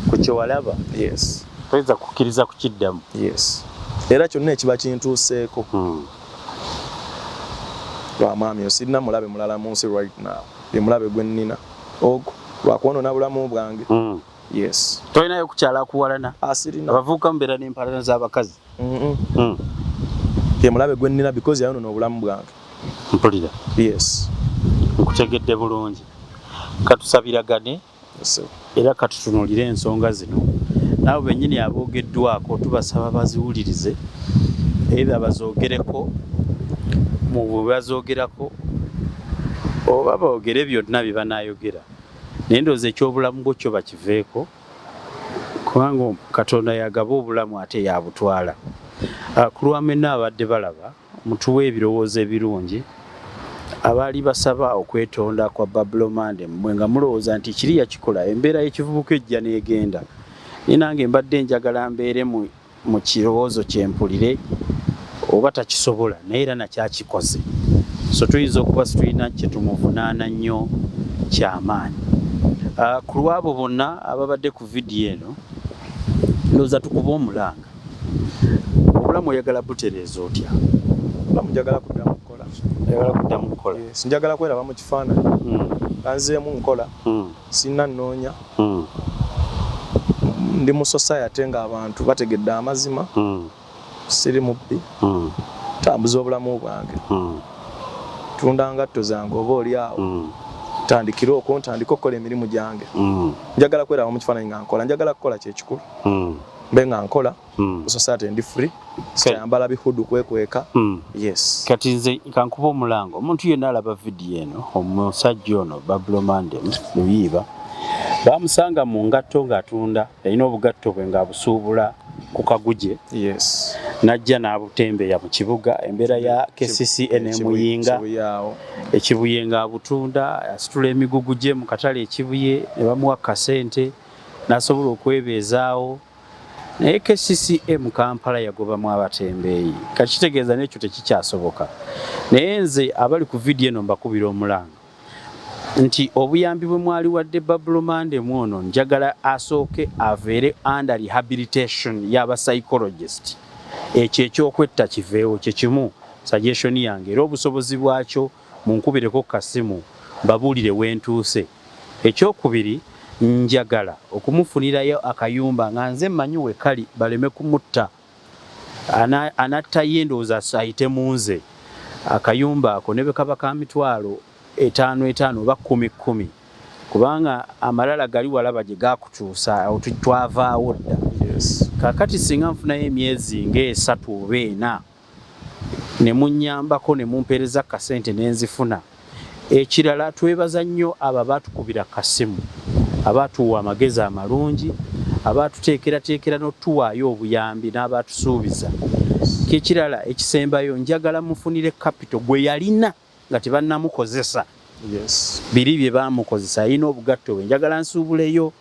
Ku kye walaba? Yes. Toyinza kukkiriza kukiddamu? Yes. Era kyonna ekiba kintuuseeko lwa mwami, sirina mulabe mulala mu nsi right now, ye mulabe gwe nnina ogwo lwakwonoona bulamu bwange. Yes. Tolinayo kukyala akuwalana? Asirina. Abavubuka mubeera n'empalana z'abakazi. Ye mulabe gwe nnina because yayonoona obulamu bwange. Mpulira. Yes. Nkutegedde bulungi. Katusabiragane. Yes. Era katutunuulire ensonga zino. Nabo bennyini aboogeddwako tubasaba baziwulirize, either bazoogereko mu bwe bazoogerako oba boogere byonna bye banaayogera. Naye ndowooza eky'obulamu bwo kyo bakiveeko, kubanga Katonda yagaba obulamu ate yabutwala. Ku lwa mwenna abadde balaba, mutuwe ebirowoozo ebirungi. Abaali basaba okwetonda kwa Bablo Mandem, mmwe nga mulowooza nti kiri yakikola, embeera y'ekivubuka ejja n'egenda. Naye nange mbadde njagala mbeere mu kirowoozo kye mpulire oba takisobola, naye era nakyakikoze. So tuyinza okuba situlina kye tumuvunaana nnyo kyamaanyi. Ku lw'abo bonna ababadde ku vidiyo eno, ndowooza tukuba omulanga. Obulamu oyagala butereeza otya? Obulamu njagala kuddamu kukola. Oyagala kuddamu kukola? Yes, njagala kweraba mu kifaananyi. Nzeemu nkola. Sirina nnoonya. Ndi mu society ng'abantu bategedde amazima. Siri mubbi. Ntambuza obulamu bwange. Tunda ngatto zange oba oli awo. Ntandikire okwo, ntandike okukola emirimu gyange. Njagala kweraba mu kifaananyi nga nkola. Njagala kukola kyekikulu. Mbe nga nkola. Mu society ndi free. Siyambala bihudu kwekweka. Yes. Kati nze kankuba omulango. Omuntu yenna alaba vidiyo eno, omusajja ono Bablo Mandem Luyiiba, bamusanga mu ngatto ng'atunda, yalina obugatto bwe ng'abusuubula ku kaguje. Yes. N'ajja n'abutembeeya mu kibuga, embeera ya KCCA n'emuyinga. Ekibuye ng'abutunda, asitula emigugu gye mu katale Ekibuye, ne bamuwa kasente, n'asobola okwebeezaawo. Naye KCCA mu Kampala yagobamu abatembeeyi. Kati kitegeeza n'ekyo tekikyasoboka. Naye nze abali ku vidiyo eno mbakubira omulanga nti obuyambi bwe mwali wadde Bablo Mandem ono, njagala asooke aveere under rehabilitation y'aba psychologist. Ekyo ekyokwetta kiveewo, kye kimu suggestion yange, era obusobozi bwakyo munkubireko kasimu mbabuulire wentuuse. Ekyokubiri, njagala okumufunirayo akayumba nga nze mmanyi we kali baleme kumutta. Anatta ye ndowooza ayite mu nze. Akayumba ako ne bwe kaba ka 5,000 5 oba 10 10, kubanga amalala gali walaba gye gakutuusa, awo twavaawo dda. Kaakati singa nfunayo emyezi ng'esatu oba 4 ne munnyambako ne mumpeereza kasente ne nzifuna. Ekirala twebaza nnyo abo abaatukubira kasimu, abaatuwa amagezi amalungi, abaatuteekerateekera n'otuwaayo obuyambi n'abaatusuubiza. Ekirala ekisembayo, njagala mufunire capital gwe yalina nga tebannamukozesa. Biri bye baamukozesa, alina obugatto bwe. Njagala nsuubuleyo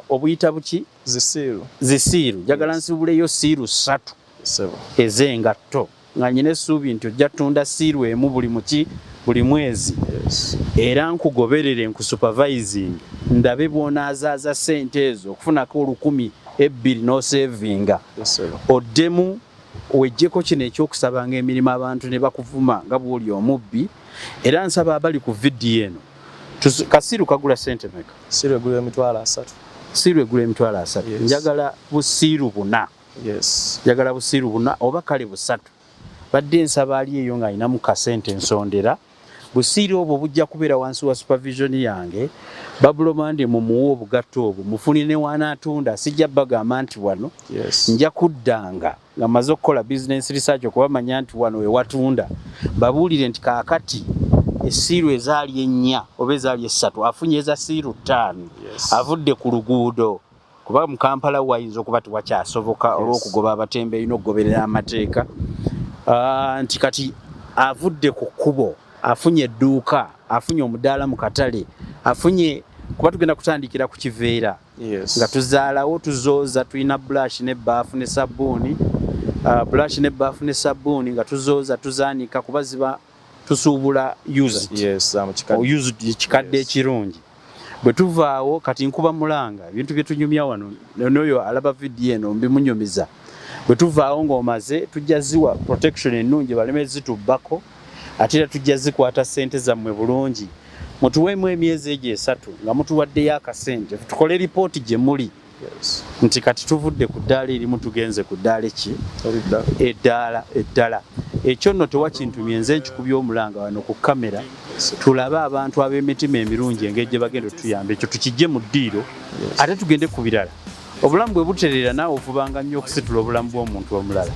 obuyita buki? Zisiiru. Zisiiru. Njagala nsuubuleyo siiru 3 ez'engatto, nga nnyina essuubi nti ojja ttunda siiru emu buli muki buli mwezi. Era nkugoberere nkusupervising, ndabe bw'onaazaaza ssente ezo okufunako 1,000 2 n'osevinga. Oddemu weggyeko kino ekyokusabanga emirimu abantu ne bakuvuma nga bw'oli omubbi. Era nsaba abali ku vidiyo eno, kasiiru kagula ssente meka? Siiru egula 30,000. Siiru egula 30,000. Njagala busiiru 4. Yes. Njagala busiiru 4 oba kale 3. Badde nsaba ali eyo ng'alinamu kasente ensondera. Busiiri obwo bujja kubeera wansi wa supervision yange. Babulo Mande mumuwe obugatto obwo, mufune ne wanaatunda. Sijja bagamba nti wano. Nja kuddanga nga mmaze okukola business research okubamanya nti wano we watunda, babuulire nti kaakati essiiru ezaali ennya oba ezaali essatu afunye eza siiru ttaano. Avudde ku luguudo, kuba mu Kampala wayinza okuba tewakyasoboka olw'okugoba abatembeeyi n'okugoberera amateeka. Nti kati avudde ku kkubo, afunye edduuka, afunye omudaala mu katale, afunye, kuba tugenda kutandikira ku kiveera. Nga tuzaalawo, tuzooza, tulina brush n'ebbaafu ne sabbuuni, brush n'ebbaafu ne sabbuuni, nga tuzooza, tuzaanika, kuba ziba tusuubula used. Used kikadde ekirungi. Bwe tuvaawo kati nkuba mulanga ebintu bye tunyumya wano, n'oyo alaba vidiyo eno mbimunyumiza. Bwe tuvaawo ng'omaze, tujja ziwa protection ennungi baleme zitubbako, ate era tujja zikwata ssente zammwe bulungi. Mutuweemu emyezi egyo 3 nga mutuwaddeyo akasente, tukole ripooti gye muli nti kati tuvudde ku ddaala erimu tugenze ku ddaala eki eddaala eddala. Ekyo nno tewakintumye nze nkikubye omulanga wano ku kamera, tulabe abantu ab'emitima emirungi engeri gye bagenda otuyamba. Ekyo tukijje mu ddiiro, ate tugende ku birala. Obulamu bwe butereera, naawe ofubanga nnyo okusitula obulamu bw'omuntu omulala.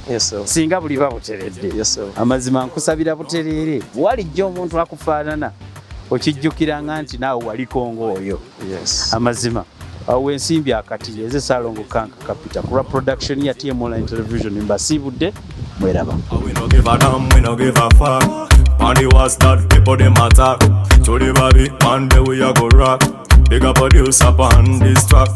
Singa buliba buteredde, amazima nkusabira butereere, walijja omuntu akufaanana okijjukiranga nti naawe waliko ng'oyo. Amazima awo ensimbi akati eze Ssalongo Kanka Kapita ku lwa production ya TM Online Television mbasiibudde, mweraba. We no give a damn, we no give a fuck. On the was that people them attack. To the baby, one day we a go rock. Bigger producer on this track.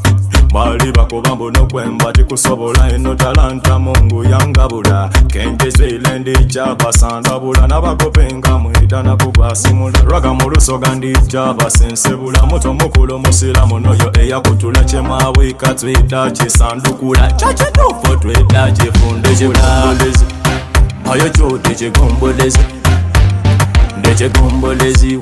Bali bakuba mbu nokwemba tikusobola, eno talanta Mungu yangabula, kenjezwile ndijabasandabula nabakopenga mwita nakugwasimula raga mu lusoga ndijabasensebula muto mukulu musiramu noyo eyakutula kyemwawika twita kisandukula kyakituufu twita kifundikula ayo kyo tekigombolezi ndekigombolezi.